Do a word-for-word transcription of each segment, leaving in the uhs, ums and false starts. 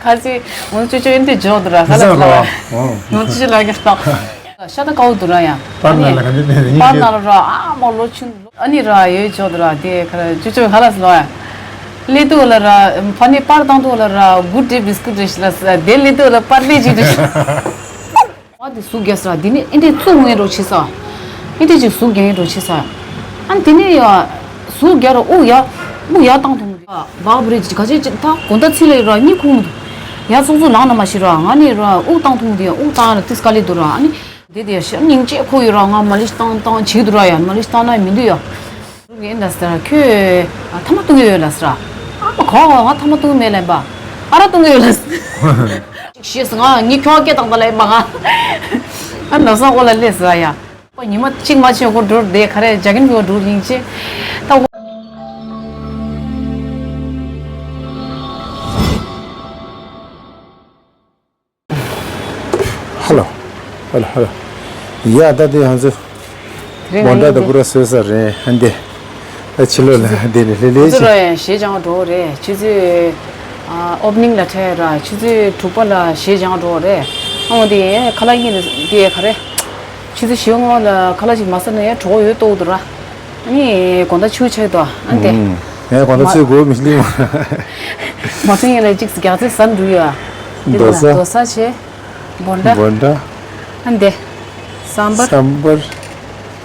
ཨ་ཙི། ངོ་ཅོ་ཅོ་ཨེ་འདྲ་འཇོག་འདུག་ར། ཧ་ལ་ཙི་ལ། ངོ་ཅོ་ཅོ་ལ་གི་ལ། ཤ་ད་ཀའོ་འདུག་ར་ཡ། པར་ན་ལ་ག་འདྲ་ནས་ཡིན་པར་ན་ལ་ར། ཨ་མོ་ལོ་ཆུང་། ཨ་ནི་ར་ཡོད་ཆོག་འདུག་ར། དེ་ག་ར་ཅོ་ཅོ་ཧ་ལ་ཙི་ལ་ཡ། ལས་དུ་ལ་ར། ཕ་ནི་པར་བཏང་དུ་ལ་ར། གུད་ཌེ་བིས་ཀུད་རེ་ཤི་ལ་ཟེར། དེ་ལས་དུ་ལ་པར་ལས་ཅི་འདུག་བ་དེ་ཟུག་རྒྱག་ས་ར། འདི་ནི་ཨེ་འདྲས་བཙུགས་ངེས་འགྲོ་ཆེ་ས། ཨེ་འདྲས་ཅིག་ཟུག་རྒྱག་ངེས་འགྲོ་ཆེ་ས། ཨ་ནི་དེ་ནི་ཡ། ཟུག་རྒྱག་ར་དབུགས་ཡ། དབུགས་ཡ་བཏང་ཐུབ་མི་འདུག་བག་བུ་རེ་ཅིག་ག་ཅེ་ཅིག་ད་གོ་ད་ཚི་ལ་ཡོད་ར་གཉིད་ཁུག་མི་འདུག་ཡ་ཙུག་ཙུག་ལངས་ན་མ་ཤི་ར། ང་ནི་ར་དབུགས་བཏང་ཐུབ་མི་འདུག་ཡ། དབུགས་བཏང་ཡ་ལ་ཏིས་དཀའ་ལས་འདུག་ར། ཨ་ནི་དེ་དེ་ཡ་ཤ་སྙིང་རྗེ་ཁོ་ཡོད་ར། ང་མ་ལི་ཤི་བཏང་བཏང་བྱེད་འདུག་ར་ཡ། མ་ལི་ཤི་བཏང་ན་མི་འདུག་ཡ། ཡིན་ད་ཟེར། ཁྱོད་ཐ་མག་བཏུང་གི་ཡོད་ལ་ཟེར། ཨ་མ་གོ་ང་ཐ་མག་བཏུང་མེད་ལབ་པ། ཨ་རག་བཏུང་གི་ཡོད་ལ་ཟེར། ཅིག་ཤེས་སོང་། ང་ངའི་ཁྱོ་ག་སྐད་བཏང་ད་ལབ་པ་ང་། ཨ་ནི་ལབ་སོང་ཁོ་ལ་སླེབས་ཟེར་ཡ། ཁོ་ཉི་མ་གཅིག་མ་ཕྱིན་ཁོ་འགྲོ་བསྡད། ག་རེ་རྒྱ་གིན་ཁོ་འགྲོ་ཡིན་ཅེ། ད་ཁོ། ཧ་ལོ། ཧ་ལོ་ཧ་ལོ། ཡ་ད་དེ་ང་ཚོ་དེ་རིང་བོན་ཊ་ང་ད་ཡིན་པུ་ར་བཟོས་ཚར་རེད། ཨ་འདི་ད་ཕྱི་ལོགས་ལ་དེ་ནས་ལྷོད་ལྷོད་ཁོ་ཚོ་བྱས། ར་ཡང་གཞས་སྦྱང་འགྲོ་རེད། ཆུ་ཚོད་ཨ་ཨོ་པ་ནིང་ལ་འཕྲད་ར། ཆུ་ཚོད་དྲུག་པ་ལ་གཞས་སྦྱང་འགྲོ་རེད། ཨོ་དེ་ཁ་ལག་གཉིས་དེ་ག་རེ། ཆུ་ཚོད་བཞི་པ་སྔོན་ལ་ཁ་ལག་ཅིག་མ་ཟ་ན་ཡང་གྲོད་ཁོག་ཡོད་ལྟོགས་འདུག་ར། ཨ་ནི་དགོང་དག་ཆུ་ཆགས་འདུག་ཨ་འདི། ངས་དགོང་དག་ཚོད་དགོས་མི་སླེབས། མ་ཚོད་ཡིན་ལ་ཅིག་རྒྱག་ཚད་ཟ་འགྲོ་ཡ། འདི་རྡོ་ས། རྡོ་ས་བྱས། བོན་ཊ། བོན་ཊ། ཨ་འདི། སམ་བར། སམ་བར།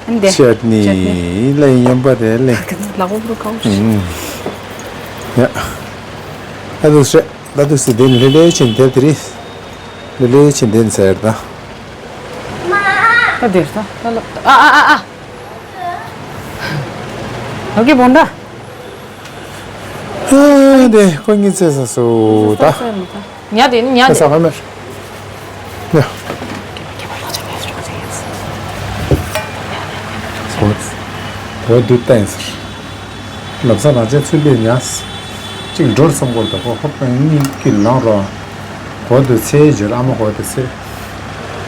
ཨ་འདི། ཅད་ནི། ཅད་ནི། ལ་ཡིན་མཉམ་པ་རེད་ལེ། ལག་པ་པུ་རུ་ཁའུ་ཤི། ཡ། ད་དུ་སྲེ། ད་དུ་སྲེ་དེ་ནི་ལེ་ལེ་ཆེན་དེ་དེ་རེད། ལེ་ལེ་ཆེན་དེ་ནི་ཟེར་ད། ད་དེར་ད་ད་ལོ། ཨ་ཨ་ཨ་ཨ། ཨོ་ཀེ་བོན་ཊ། ཨ་དེ་ཁོ་གཉིས་ཚེ་ས་སུ་ད། ཉ་དེ་ཉ་དེ། ས་ག་མེར། ཡ། གོ་གོ་དུ་ཏན་སར། ལབ་ས་རང་ཅན་ཚུལ་ལས་ཉ། གཅིག་འགྲོར་བསམ་གོ་ད་ཁོ་ཧོབ་ཏང་གཉིད་ཀྱི་ལང་རོ། གོ་དུ་ཚེ་བརྗོད་ཨ་མ་གོ་དུ་ཚེ།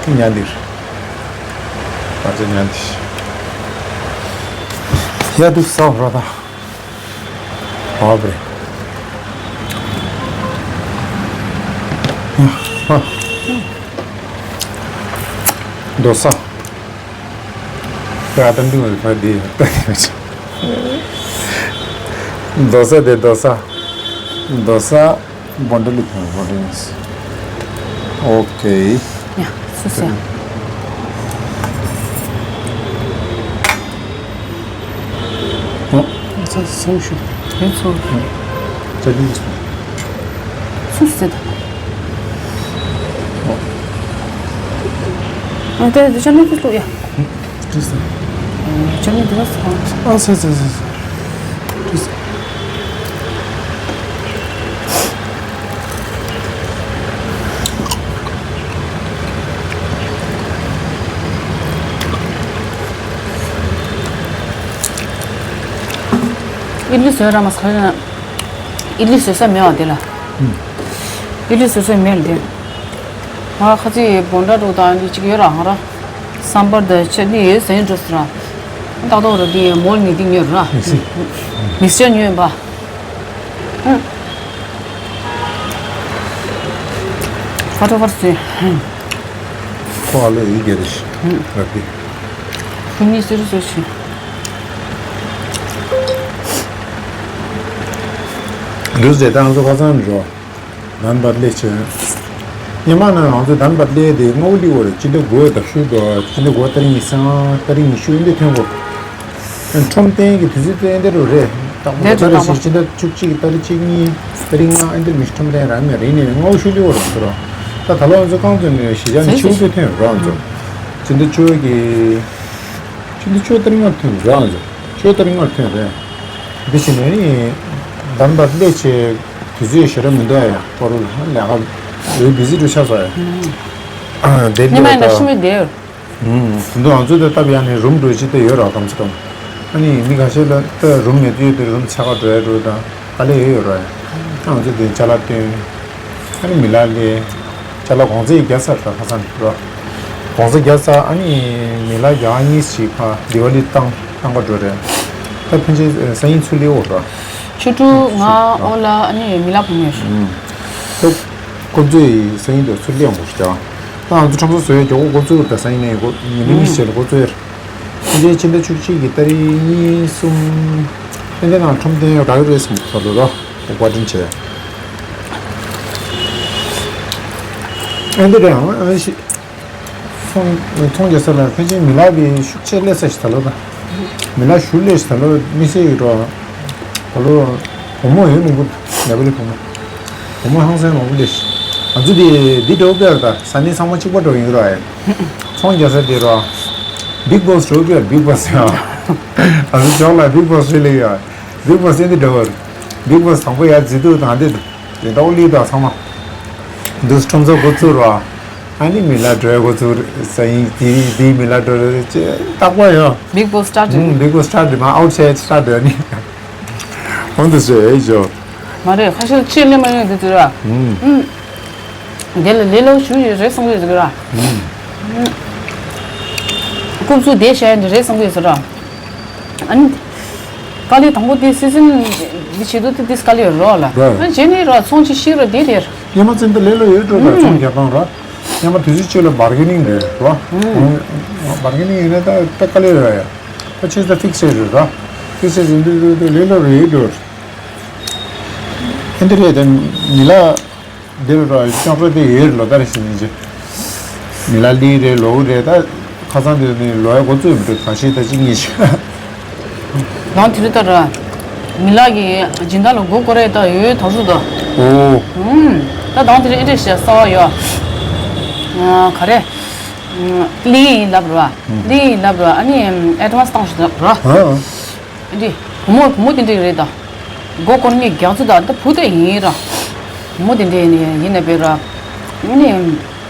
ཉ་འདིར། རང་ཅན་ཉ་འདིར། ཡ་དུ་ས་རོ་ད། ཧོབ་རེ། ཡ། ཧ། རྡོ་ས། ད་ད་འདི་ངོ་ཕ་དེ་ད་དེ་རྡོ་ས་དེ་རྡོ་ས། རྡོ་ས་བོན་ཊ་ལི་ཕན་བོན་ཊ་ལི། ཨོ་ཀེ། ཡ། སུ་སུ་ཡ། ཨོ། ཚ་སོང་ཤུ། ཡོད་ཚོ། ཅ་ལི། སུ་སུ་ད། ཨ་དེ་དེ་ཅ་ལི་དེ་ལོ་ཡ། ཅ་ལི་དེ་ལ་སོང་། ཨ་ཚ་ཚ་ཚ་ཚ། ཨིཌ་ལི་བཟོས་ར་མ་ཟ་ན། ཨིཌ་ལི་བཟོས་ས་མེད་བ་དེ་ལ། ཨིཌ་ལི་བཟོས་ས་མེད་ལ་དེ། ང་ཁ་ཚིག་བོན་ཊ་འགྲོ་དང་འདི་གཅིག་ཡོད་ར་ང་ར། སམ་བར་དང་ཆ་ནི་ཡོད་ཟེར་འགྲོ་ཟེར་ར། ཏག་ཏག་ར་དེ་མོལ་ནི་དེ་ཉོས་ར། མི་སི། མིག་སི་ཅར་ཉོས་པ། ཧུམ། ཕ་ཏོ་ཕར་སུ། ཧུམ། ཁོ་ཨ་ལེ་ཡི་གེ་རེ་ཤི། ཧུམ། ར་དེ། ཁོ་གཉིས་སུ་རུ་སུ་ཤི། འདུག་ཟེར་ཏང་སོ་ཁ་སང་རོ། དམ་པ་ལས་ཆེ། སྔོན་མ་ན་ང་ཚོ་དམ་པ་ལས་དེ་སྔོ་ལི་འོ་རེ་སྤྱི་ཟླ་དགུ་ཟླ་ཤུ་དོ་སྤྱི་ཟླ་དགུ་ཏ་རིག་ཉི་ཤུ་ཏ་རིག་ཉི་ཤུ་འདི་ཐོན་གོ། ཁྲོམ་སྟོན་གྱི་དུས་ཚོད་དེ་འདི་རུ་རེད། ཏག་ཏག་ཏ་རིག་བཞི་སྤྱི་ཟླ་བཅུ་གཅིག་ཏ་རིག་གཅིག་གཉིས་ཏ་རིག་ལྔ་འདི་མི་ཁྲོམ་སྟོན་རང་མེད་རེད་ནི་སྔོ་ཤུ་ལི་འོ་རེ་ཟེར་རོ། ད་ད་ལོ་ང་ཚོ་རྐང་ཚོ་ནས་གཞི་བཞག་ནས་ཆུ་བོ་ཐོན་རོ་ང་ཚོ། སྤྱི་ཟླ་བཅུ་གི་སྤྱི་ཟླ་བཅུ་ཏ་རིག་ལྔ་ཐོན་རོ་ང་ཚོ། བཅུ་ཏ་རིག་ལྔ་ཐོན་རེད། འདི་བཞིན་ནི་དམ་པ་ལས་ཆེ། དུས་ཚོད་ཞེ་དྲག་མི་འདུག་ཡ། སྐོར་ལ་ལས་ཀ་འོས་བི་ཟི་འགྲོ་ཆགས་སོང་ཡ། དེ་ཉི་མ་ཡིན་ན་ཤི་མི་བསྡད་ཡོད། དེ་འདུག་ང་ཚོ་དེ་སྟབས་ཡག་ནས་རུམ་འགྲོ་ཅི་དེ་ཡོད་ར་གམ་ཚོ་གམ། ཨ་ནི་མི་ཁ་ཤས་ལ་ད་རུམ་མེད་དུས་དེ་རུམ་ཆ་ག་འགྲོ་ཡ་འགྲོ་དང་དཀའ་ལས་ཡོད་ཡོད་ར་ཡ། ང་ཚོ་དེ་ཅ་ལག་བཏོན། ཨ་ནི་མི་ལ་ལས་ཅ་ལག་གོང་ཚད་བརྒྱ་ཚར་ད་ཁ་སང་འགྲོ། གོང་ཚད་བརྒྱ་ཚར་ཨ་ནི་མི་ལ་བརྒྱ་གཉིས་ཤིག་ཕ་དི་ཝ་ལི་བཏང་བཏང་ག་འགྲོ་རེད། ད་ཕན་ཆད་སང་ཉིན་ཚུར་སླེབས་འོ་ར། ཆུ་ཕྲུག་ང་ཨོ་ལ་ཨ་ནི་མི་ལ་བུ་མོ་ཡོད། ཨུམ། ཐུག་འགོ་གཙོས་སང་ཉིན་དུ་ཚུར་སླེབས་ཡོང་དགོས་ཤག་ད་ང་ཚོ་ཁྲོམ་ས་བཟོ་ཡས་མགྱོགས་པོ་འགོ་བཙུགས་རེད། ད་སང་ཉིན་ནས་ཉི་མ་གཉིས་རྗེས་ལ་འགོ་བཙུགས་ཡས་རེད། ཕྱི་ཟླ་བཅུ་གཅིག་གི་ཏ་རིག་གཉིས་གསུམ། ཨེ་འདི་ནང་ཁྲོམ་སྡེ་རག་གི་རེད་བསམ་གྱི་འདུག་ར། བཀའ་དྲིན་ཆེ། ཨེ་འདི་རེད་ཨང་ཨེ་ཤི། ཚོང་ཚོང་རྒྱག་ས་ལ་ཕལ་ཆེར་མི་ལག་གི་ཤུགས་ཆེ་སླེབས་ས་ཞིག་ད་ལོ་ད། མི་ལག་ཤུགས་སླེབས་ཤིག་ད་ལོ་དམིགས་བསལ་གྱི་འགྲོ། ད་ལོ་བུ་མོ་ཡོད་མང་པོ་ལས་པ་རེད་བུ་མོ། བུ་མོ་ཧང་སང་མང་པོ་སླེབས་ཤིག་ང་ཚོ་དེ་འདི་འགྲོ་དཔེ་ད་ས་གནས་ཚང་མ་གཅིག་པ་འགྲོ་ཡིན་རོ་ཨེ། ཚོང་རྒྱག་ས་དེ་རོ། བིག་བོ་སི་འགྲོ་དཔེ་བིག་བོ་སི་ཡ། ང་ཚོ་ཇོག་ལ་བིག་བོ་སི་རེད་ལེ་ཡ། བིག་བོ་སི་འདི་འགྲོ་བར། བིག་བོ་སི་དང་པོ་ཡ་རྫི་དུ་དང་འདི་དུ། དེ་འདྲ་བོ་ལི་དང་ཚང་མ། འདུག་ཁྲོམ་ཚོགས་འགོ་བཙུགས་རོགས། ཨ་ནི་མི་ལ་འགྲོའི་འགོ་བཙུགས་ས་ཡིན་དེ་དེ་མི་ལ་འགྲོ་རེད་ཅེས་རྟག་པར་ཡོང་། Big Boss start ཨུམ་Big Boss start རེད་མ་outside start རེད་ནི། འོན་ཏེ་ཟེར་ཨེ་ཇོ། མ་རེད་ཁ་ཤས་ཅི་ལས་མ་ཡོང་དུས་ཚོད་ར། ཨུམ། ཨུམ། དེ་ལ་ལས་སླ་པོ་ཞུ་ཡོད་རེད་བསམ་གི་ཡོད་ཟེར་གི་ར། ཨུམ། རྐུབ་ཚུགས་བསྡད་བཞག་ཡོད་རེད་བསམ་གི་ཡོད་ཟེར་ར། ཨ་ནི། དཀའ་ལས་དང་པོ་དེ་སི་སིན་འདི་བྱེད་དུས་དེ་དེ་དཀའ་ལས་རོགས་ལ། རོགས། ཨ་རྗེས་ནས་རོགས་ཚོང་ཅིག་ཤིག་རོགས་དེ་དེར། སྔོན་མ་ཙམ་དུ་ལས་སླ་ཡོད་འགྲོ་ད་ཚོང་རྒྱག་སྟངས་རོགས། སྔོན་མ་དུས་ཚོད་གཅིག་ལ་བར་གེ་ནིང་རེད་རོགས། བར་གེ་ནིང་ཡིན་ན་ད་དཔེ་དཀའ་ལས་རེད་ཡ། ད་ཆེས་ད་ཕིག་སེ་རེད་རོགས། ཕིག་སེ་ཡིན་དུས་དུས་དུས་ལས་སླ་རེད་འགྲོ། ཨེ་འདི་རེད་དེ་མི་ལ། འདིར་རོ་ཅང་ཚོ་དེ་ཡོད་ལོ་ལྟར་ཞིག་ཡིན་ཅི། མི་ལ་ལི་རེད་ལོ་རེད་ད། ཁ་སང་དེ་ནི་ལོ་ཡ་འགོ་བཙུགས་མི་འདུག་གང་ཤེས་ད་ཅི་ངེས་ཤིག་ནང་དེ་རིང་ལྟར་ར། མི་ལ་གི་སྦྱིན་བདག་ལ་མགོ་སྐོར་རེད་ད་ཡོད་ཐག་ཆོད་ད། ཨོ། ཧུམ། ད་དང་དེ་རིང་ཨེ་འདྲ་ཞིག་གསར་བ་ཡོད། ཨ། ག་རེ། ཨ། ལི་ཡིན་ལབ་ར། ལི་ཡིན་ལབ་ར་ཨ་ནི་ཨེ་ཌ་ཝན་སི་བཏང་ཞིག་ལབ་ར། ཨ། འདི། བུ་མོ་བུ་མོ་དེ་འདྲ་རེད་ད། མགོ་སྐོར་མཁན་རྒྱ་མཚོ་དང་ད་བུ་དེ་ཡིན་ར། བུ་མོ་དེ་འདྲ་ཡིན་ཡིན་ནས་བས་ར། ནི།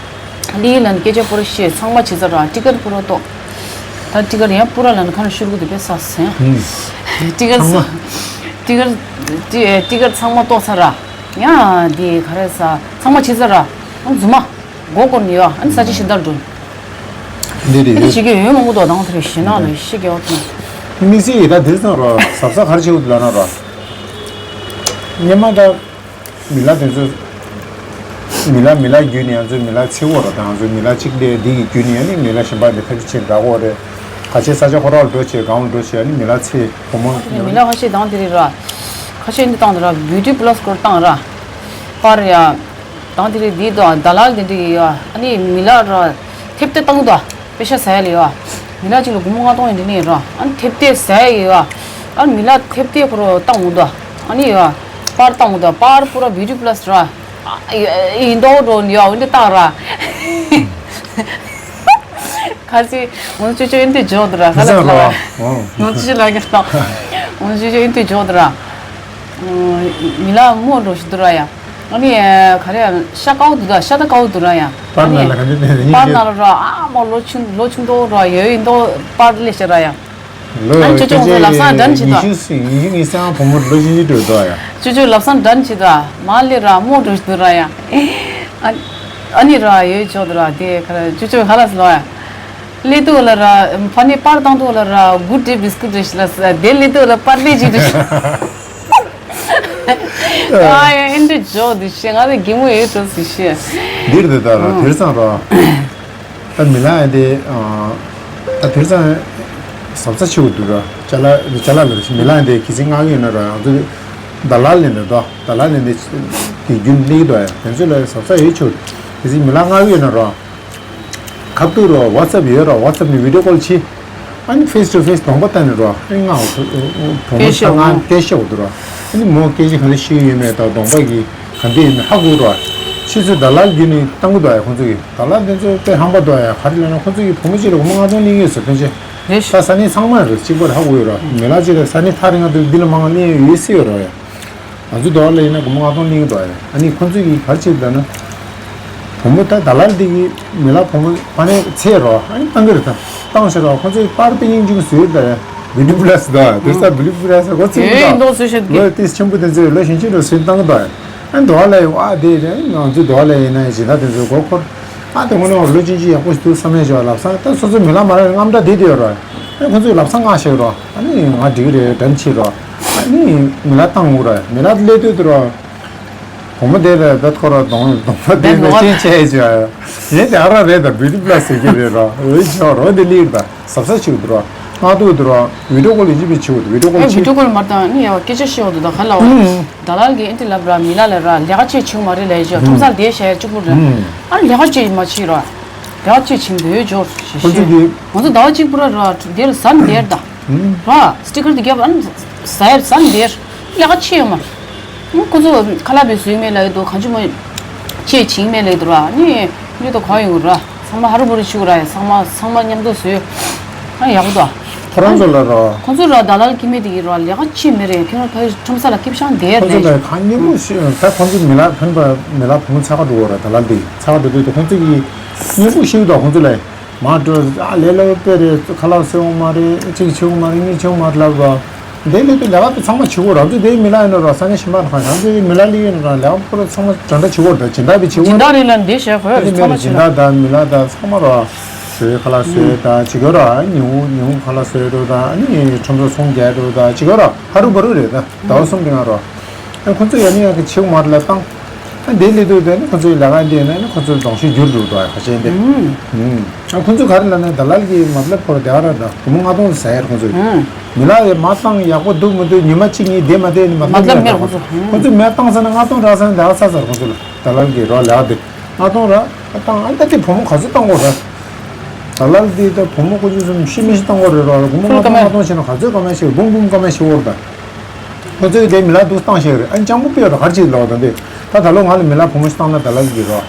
ལི་ལ་ནི་སྐད་ཆ་པོ་ར་བཤད་ཚང་མ་བྱེད་ས་ར་ཊི་ཀར་པོ་ར་ཏོ། ད་ཊི་ཀར་ཡང་པོ་ར་ལ་ནི་ཁ་ན་ཤུར་གུ་དེ་བས་ས་སེ། ཨུམ། ཊི་ཀར་ཚང་མ། ཊི་ཀར་ཊི་ཊི་ཀར་ཚང་མ་ཏོག་ས་ར། ཡང་འདི་ག་རེ་ས་ཚང་མ་བྱེད་ས་ར། ཨང་རྫུན་མ། མགོ་སྐོར་ནས་ཡོད་ཨ་ནི་ས་ཆ་གཞན་དག་འགྲོ། འདི་རེད་འདི་ཡོད། བྱེད་ཀྱི་ཡོད་མང་པོ་འདུག་དང་དེར་ཞེད་སྣང་ལ་ཤི་རྒྱག་ཐུབ། དམིགས་བསལ་ཡིན་ད་དེར་ཙང་རོ་གཟབ་གཟབ་ག་རེ་བྱེད་དགོས་འདུག་ལབ་ན་རོ། སྔོན་མ་ད་མི་ལ་དེ་ཚོ་མི་ལ་མི་ལ་བརྒྱུད་ནས་ང་ཚོའི་མི་ལ་འཚེ་བོ་ར་དང་ང་ཚོའི་མི་ལ་གཅིག་ལས་འདི་ཡི་བརྒྱུད་ནས་ཡང་ནི་མི་ལ་གཞན་པ་འདི་ཕ་གི་ཆེ་འདྲ་བོ་རེད། ག་ཆེ་ས་ཆ་ཁོ་ར་ལ་འགྲོ་ཆེ་གང་ལ་འགྲོ་ཆེ་ཡང་ནི་མི་ལ་འཚེ་བུ་མོ་ཡང་མི་ལ་ཁ་ཤས་དང་དེ་རེད་ར། ཁ་ཤས་འདི་བཏང་དེ་ར་བིའུ་ཊི་པ་ལ་སི་སྐོར་བཏང་ར། པར་ཡ། དང་དེ་རིང་འདི་དང་ད་ལ་འདི་འདྲ་ཡོད་ཨ་ནི་མི་ལ་ར་ཐེབས་ཏེ་བཏང་དོ་པེ་ཤ་ཟ་ཡ་ལ་ཡོད་མི་ལ་གཅིག་ལ་སྒོར་མོ་ལྔ་སྟོང་ཡིན་འདི་ནས་ར་ཨ་ནི་ཐེབས་ཏེ་ཟ་ཡ་ཡོད་ཨ་མི་ལ་ཐེབས་ཏེ་ཁོ་ར་བཏང་འོང་དོ་ཨ་ནི་ཡོད་པར་བཏང་འོང་དོ་པར་པུ་ར་བིའུ་ཊི་པ་ལ་སི་ར་ཡིན་མདོག་འགྲོ་ཡོད་འོན་ཏེ་བཏང་ར། ཁ་སི་ངོ་ཅོ་ཅོ་ཨིན་ཏེ་ཇོ་དུ་ར་ཁ་ལ་ལ་ངོ་ཅོ་ཅོ་ལ་གི་ལ་ངོ་ཅོ་ཅོ་ཨིན་ཏེ་ཇོ་དུ་ར། མི་ལ་མོ་འགྲོ་ཤི་དུ་ར་ཡ། ཨ་ནི་ག་རེ་ཤ་ཀའོ་དུ་ར་ཤ་ད་ཀའོ་དུ་ར་ཡ། པར་ན་ལ་ག་འདི་ནས་ཉིན་པར་ན་ལ་ར་ཨ་མོ་ལོ་ཆུང་ལོ་ཆུང་དོ་ར་ཡོད་ཨིན་དོ་པར་ལེ་ཤ་ར་ཡ། ལོ་ཨ་ཅོ་ཅོ་ལབ་སང་འགྲན་བྱེད་དོ། ཉི་ཤུ་སྲིང་ཉི་ཤུ་ཉི་ཤུ་སྲིང་བུ་མོ་ལོ་བཞི་བཅུ་འགྲོ་དོ་ཡ། ཅོ་ཅོ་ལབ་སང་འགྲན་བྱེད་དོ། མ་ལེ་ར་མོ་འགྲོ་ཤི་དུ་ར་ཡ། ཨ་ཨ་ནི་ར་ཡོད་ཆོག་དུ་ར་དེ་ག་ར་ཅོ་ཅོ་ག་ལ་སི་ལོ་ཡ། ལེ་དུ་ལ་ར་ཕ་ནི་པར་བཏང་དུ་ལ་ར་གུད་ཌེ་བིས་ཀུད་རེ་ཤི་ལ་ས་དེ་ལེ་དུ་ལ་པར་ལེ་ཅི་རེ་ཤི། ཨ་ཡ་ཨིན་དུ་ཇོ་དུ་ཤི་ང་དེ་གི་མོ་ཡོད་དུ་སི་ཤི། འདིར་དུ་ད་ར་དེར་ཙང་ར། ད་མི་ལ་ཡ་དེ་ད་དེར་ཙང་གཟབ་གཟབ་ཆེ་བོ་འདུག་ར་ཅ་ལག་ཅ་ལག་ལ་མི་ལ་ཡ་དེ་གི་ཚིག་ངག་ཡོད་ན་ར་ང་ཚོ་ད་ལ་ལེན་དུ་ད་ད་ལ་ལེན་དེ་གི་རྒྱུན་གནས་དོ་ཡ་དེ་ཚོ་ལ་གཟབ་གཟབ་ཡོད་ཆོག་གི་ཚིག་མི་ལ་ངག་ཡོད་ན་ར། ཁ་ཐུག་རོ་ཝ་ཊི་སེབ་ཡོད་རོ་ཝ་ཊི་སེབ་ནས་བི་ཌི་ཡོ་ཀོལ་བྱེད། ཨ་ནི་ཕེས་ཊུ་ཕེས་གདོང་པ་ལྟ་ནས་རོ་ཨ་ནི་ང་བུ་མོ་ད་ང་སྐད་ཤོད་འདུག་རོ། ཨ་ནི་མོ་སྐད་ཆ་ག་རེ་ཤེས་ཡོད་མེད་དང་གདོང་པ་གི་ག་འདྲ་ཡིན་མེད་ཧ་གོ་རོ། ཕྱི་ཚུལ་ད་ལ་བརྒྱུད་ནས་བཏང་གི་འདུག་ཨ་ཁོང་ཚོ་གི་ད་ལ་དེ་ཚོ་དཔེ་ཧམ་པ་འདུག་ཨ་ག་རེ་ལབ་ན་ཁོང་ཚོ་གི་བུ་མོ་གཅིག་ལ་སྒོར་མོ་ལྔ་སྟོང་ལེན་ཡོད་ཟེར་ཕན་ཆད། ད་ས་གནས་ཚང་མ་རེད་གཅིག་པ་རེད་ཧ་གོ་ཡོད་རོ་མི་ལ་གཅིག་ལ་ས་གནས་ཐག་རིང་ང་འདུག་འདི་ལ་མང་ལེན་ཡོད་སྲིད་ཡོད་རོ་ཡ། ང་ཚོ་དོ་ལ་ཡིན་ན་སྒོར་མོ་ལྔ་སྟོང་གླིང་དོ་ཡ། ཨ་ནི་ཁོ་ཚོས་ཀྱིས་ག་རེ་བྱེད་ལབ་ན། བུ་མོ་ད་ད་ལ་འདི་གི་མི་ལ་བུ་མོ་ཕ་ནས་ཚེ་རོ་ཨ་ནི་བཏང་གི་རེད་ད། བཏང་ཤེས་རོ་ཁོ་ཚོས་པར་པི་ཉིང་ཅུང་བཟོས་ད་ཡ། བི་ཌི་པ་ལ་སི་ད་དེ་ས་བི་ཌི་པ་ལ་སི་གོ་ཚིག་ཡོད་ད་མདོག་བཟོས་ཤེས་ལོ་ཏིས་ཆེན་པོ་དེ་ཚོས་ལོ་གཞོན་ཆེན་རོ་བཟོས་བཏང་གི་ད་ཡ། ཨ་ནི་དོ་ལ་ཡི་ཨ་དེ་རེད་ང་ཚོའི་དོ་ལ་ཡིན་ན་ཡ་ཇི་ད་དེ་ཚོས་གོ་འཁོར་ཨ་དེ་ཁོ་ནས་ལོ་ཆུང་ཆུང་ཡག་པོ་ཞིག་འདུག་བསམ་ཡ་ཅོ་ལབ་ས་ད་སོ་སོའི་མི་ལ་མ་རེད་རྔམ་སྒྲ་དེ་དེ་ཡོད་རོ། ཨ་ཁོ་ཚོས་ལབ་ས་ང་ཤེས་རོ། ཨ་ནི་ང་འགྲིག་རེད་དྲན་ཆེ་རོ། ཨ་ནི་མི་ལ་བཏང་འུ་རོ་མི་ལ་སླེབས་དུས་དུ་རོ། བུ་མོ་དེ་ལ་ད་ཁོ་ར་གདོང་གདོང་པ་དེ་ལ་ཅི་བྱས་ཅི་ཡ་ཡིན་དེ་ཨ་ར་རེད། ད་བིའུ་ཊི་པ་ལ་ཟེར་གྱི་རེད་ར། འོ་ཅོ་རོ་དེ་ལིར་ད་གཟབ་གཟབ་བྱེད་དགོས་འདུག་ར། སྔ་དུས་འདུག་ར་བི་ཌིའོ་ཀོལ་ཡིན་གཅིག་པའི་བྱེད་དགོས་འདུག་བི་ཌིའོ་ཀོལ་ཨེ་བི་ཌིའོ་ཀོལ་མ་བཏང་ནི་ཡ་སྐད་ཆ་བཤད་འོ་འདུག་ད་ག་ལ་འོ་ད་ལ་གི་ཨེ་འདི་ལབ་ར་མི་ལ་ལ་ར་ལས་ཀ་ཅིག་བྱེད་མ་རེད་ལས་ཅོ་ཁྲོམ་སར་བསྡད་བཞག་ཡ་གཅིག་པུ་རེད། ཨ་ལས་ཀ་ཅིག་མ་བྱེད་ར་ལས་ཀ་ཅིག་བྱེད་འདོད་ཅོ་ཞེས་ཁོ་ཚོ་ཞེས་གི་ང་ཚོ་ཟླ་བ་གཅིག་པུ་ར་ར་དེར་ཟ་ནི་དེར་ད། ར། སི་ཊི་ཀར་དེ་རྒྱབ་ཨ་ནི་ཟ་ཡར་ཟ་ནི་དེར་ལས་ཀ་ཆེ་ཡོད་མ་རེད། ཁོ་ཚོ་ཁ་ལག་པའི་བཟོས་མེད་ལབ་ཡོད་དོ། གང་བྱུང་མ་ཆེ་བྱིང་མེད་ལབ་ཡོད་དོ་ར། ནི་ནི་དོ་གང་ཡོད་ར། ཚང་མ་ཧ་རུ་བུ་རུ་ཆུ་ར་ཡ་ཚང་མ་ཚང་མ་མཉམ་དུ་བཟོས། ཨ་ཡག་པོ་དོ། ཁོ་རང་ཚོ་ལ་ར། ཁོ་ཚོ་ར་ད་ལ་ལ་ཀི་མེད་དེ་གི་ར་ལས་ཀ་ཆེ་མེད་རེད། ཁྱོད་རང་ཕ་ཁྲོམ་ས་ལ་སྐྱིབ་ཤང་དེར་ཁོ་ཚོ་ལས་ལ་གང་སྙན་པོ་ཞིག་ད་ཁོ་ཚོ་མི་ལ་ཕན་པ་མི་ལ་བུ་མོ་ཚ་ཁ་འགྲོ་བ་ར་ད་ལ་འདི་ཚ་ཁ་འགྲོ་དུས་དོ་ཁོ་ཚོ་གི་སྙན་པོ་ཞིག་དོ་ཁོ་ཚོ་ལ། མ་འགྲོ་ཨ་ལས་སླ་པོ་དཔེ་རེད། ཁ་ལག་བཟོ་འོང་མ་རེད། གཅིག་བྱེད་འོང་མ་རེད། གཉིས་བྱེད་འོང་མ་རེད་ལབ་རོགས། འདི་ལས་དུ་ལས་ཀ་དུ་ཚང་མ་བྱེད་དགོས་རང་ཚོ་དེའི་མི་ལ་ཡིན་ནོ་རོགས། ས་གནས་གཞན་པ་ཁང་རང་ཚོའི་མི་ལ་ལི་ཡིན་རོགས། ལས་ཀ་ཁོ་རང་ཚང་མ་གྲ་འདྲ་བྱེད་དགོས་རེད། སྦྱིན་བདག་པའི་བྱེད་སྦྱིན་དགོས་བདག་རེད་ལ་འདི་བྱས་ཧོས་ཚང་མ་བྱེད་སྦྱིན་བདག་དང་མི་ལ་དང་ཚང་མ་རོགས། བཟོས་ཁ་ལག་བཟོས་དང་བྱེད་དགོས་རོགས། ཉིན་གུང་ཉིན་གུང་ཁ་ལག་བཟོས་རོགས་དང་ཨ་ནི་ཁྲོམ་ར་ཚོང་རྒྱག་རོགས་དང་བྱེད་དགོས་རོགས། ཧ་རུ་བ་རུ་རེད་ད་ཟླ་བ་གསུམ་རིང་ང་རོགས། ཨ་ཁོ་ཚོས་ཡང་ནས་ཡང་གི་བྱེད་དགོས་མ་རེད་ལ་བཏང་། ཨ་འདི་ལས་དུས་དེ་ནི་ཁོ་ཚོའི་ལས་ཀ་འདི་ནི་ཁོ་ཚོའི་གདོང་ཤུགས་འགྱུར་འགྲོ་འདུག་ཨ་ཁ་ཤས་འདི། ཨ་ཁོ་ཚོས་ག་རེ་ལབ་ན་ད་ལ་གི་མ་ལབ་ཁོ་ར་དེ་ག་ར་ད་སྒོར་མོ་ལྔ་སྟོང་ཟ་ཡར་ཁོ་ཚོས། མི་ལ་ཡི་མ་བཏང་ཡག་པོ་འདུག་མི་འདུག་ཉི་མ་གཅིག་གཉིས་བསྡད་མ་བསྡད་ནི་མ་མ་ལབ་མེད་ཁོ་ཚོ། ཁོ་ཚོས་མེད་བཏང་ཟེར་ན་ལྔ་སྟོང་རག་ཟེར་ན་དེ་ག་ཚ་ཚར་ཁོ་ཚོ་ལ་ད་ལ་གི་རོགས་ལས་ཀ་འདི་ལྔ་སྟོང་ར་ཨ་བཏང་ཨ་ད་དེ་བུ་མོ་ག་ཚོད་བཏང་དགོས་ར། ད་ལ་འདི་ད་བུ་མོ་ཁོ་ཚོས་སུམ་ཤི་མི་ཤི་བཏང་དགོས་རེད་རོགས་ལ་སྒོར་མོ་ལྔ་སྟོང་ལྔ་སྟོང་བྱས་ན་ག་ཚོད་ག་མ་ཤི་འབུམ་འབུམ་ག་མ་ཤི་འོར་ད། ཁོ་ཚོས་དེ་མི་ལ་འདུག་བཏང་ཤེས་རེད། ཨ་ནི་སྤྱང་པོ་དཔེ་རོ་གར་ཅིག་ལོག་དང་དེ། ད་ད་ལོ་ང་ལ་མི་ལ་བུ་མོ་ཞིག་བཏང་ན་ད་ལ་གི་རོ།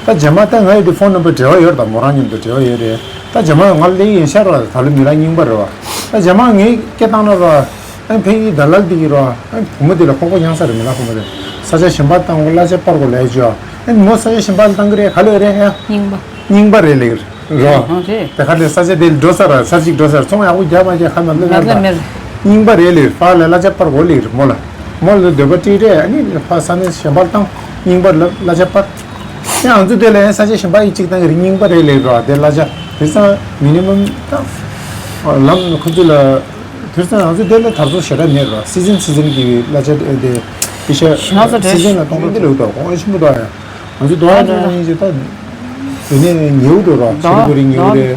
ད་རྗེས་མ་ད་ང་ཡི་དེ་ཕོན་ནམ་བར་འབྲེལ་བ་ཡོད་ད་མོ་རང་མཉམ་དུ་འབྲེལ་བ་ཡོད་རེད། ད་རྗེས་མ་ང་ལ་ལས་ཡིན་ཤར་རོ་ད་ལོ་མི་ལ་རྙིང་པ་རེད་བ། ད་རྗེས་མ་ངས་སྐད་བཏང་ན་རོ། ཨ་ནི་ཕ་གི་ད་ལ་འདི་གི་རོ། ཨ་ནི་བུ་མོ་དེ་ལ་ཁོག་པ་ཡང་ས་རེད་མི་ལ་བུ་མོ་དེ། ས་ཆ་གཞན་པ་བཏང་གོ་གླ་ཆ་སྤར་གོ་ལས་བྱོས། ཨ་ནི་མོ་ས་ཆ་གཞན་པ་ལ་བཏང་གི་རེད་ག་ལོས་རེད་ཨ། རྙིང་པ། རྙིང་པ་རེད་ལེགས། རོ། ཨ་རེད། དེ་ཁ་ལས་ས་ཆ་དེ་འགྲོ་ས་ར་ས་གཅིག་འགྲོ་ས་ར་ཚོང་ཡག་པོ་རྒྱབ་མ་རྒྱབ་ཁ་མ་མེད་མེད་མེད་ལ་མེད། རྙིང་པ་རེད་ལེགས་ཕ་ལ་གླ་ཆ་སྤར་གོ་ལེགས་མོ་ལ། མོ་ལ་འདོད་པ་ཀྲིག་རེད་ཨ་ནི་ཕ་ས་གནས་གཞན་པ་ལ་བཏང་རྙིང་པ་ལ་གླ་ཆ་སྤར། ཡང་ང་ཚོ་དེ་ལ་ཡང་ས་ཆ་གཞན་པ་ཡི་གཅིག་བཏང་གི་རེད་རྙིང་པ་རེད་ལེགས་རོ་དེ་གླ་ཆ་དེ་ཚང་མི་ནི་མམ་ད། ལམ་ཁོ་ཚོ་ལ། དེ་ཚང་ང་ཚོ་དེ་ལ་དར་ཚོ་ཞེ་དྲག་མེད་རོ་སི་ཛིན་སི་ཛིན་གི་གླ་ཆ་དེ་པི་ཤ་ཞི་ན་ཚོ་སི་ཛིན་ལ་གཏོང་རོགས་དེ་ལེགས་དོ་གོང་ཆེན་པོ་དོ་ཡ། ང་ཚོ་དོ་ཡ་ན་ཡིན་ཅི་ད། དེ་ནས་ཉེའུ་འགྲོ་རོགས་ཆེ་རི་གོ་རི་ཉེའུ་རེད།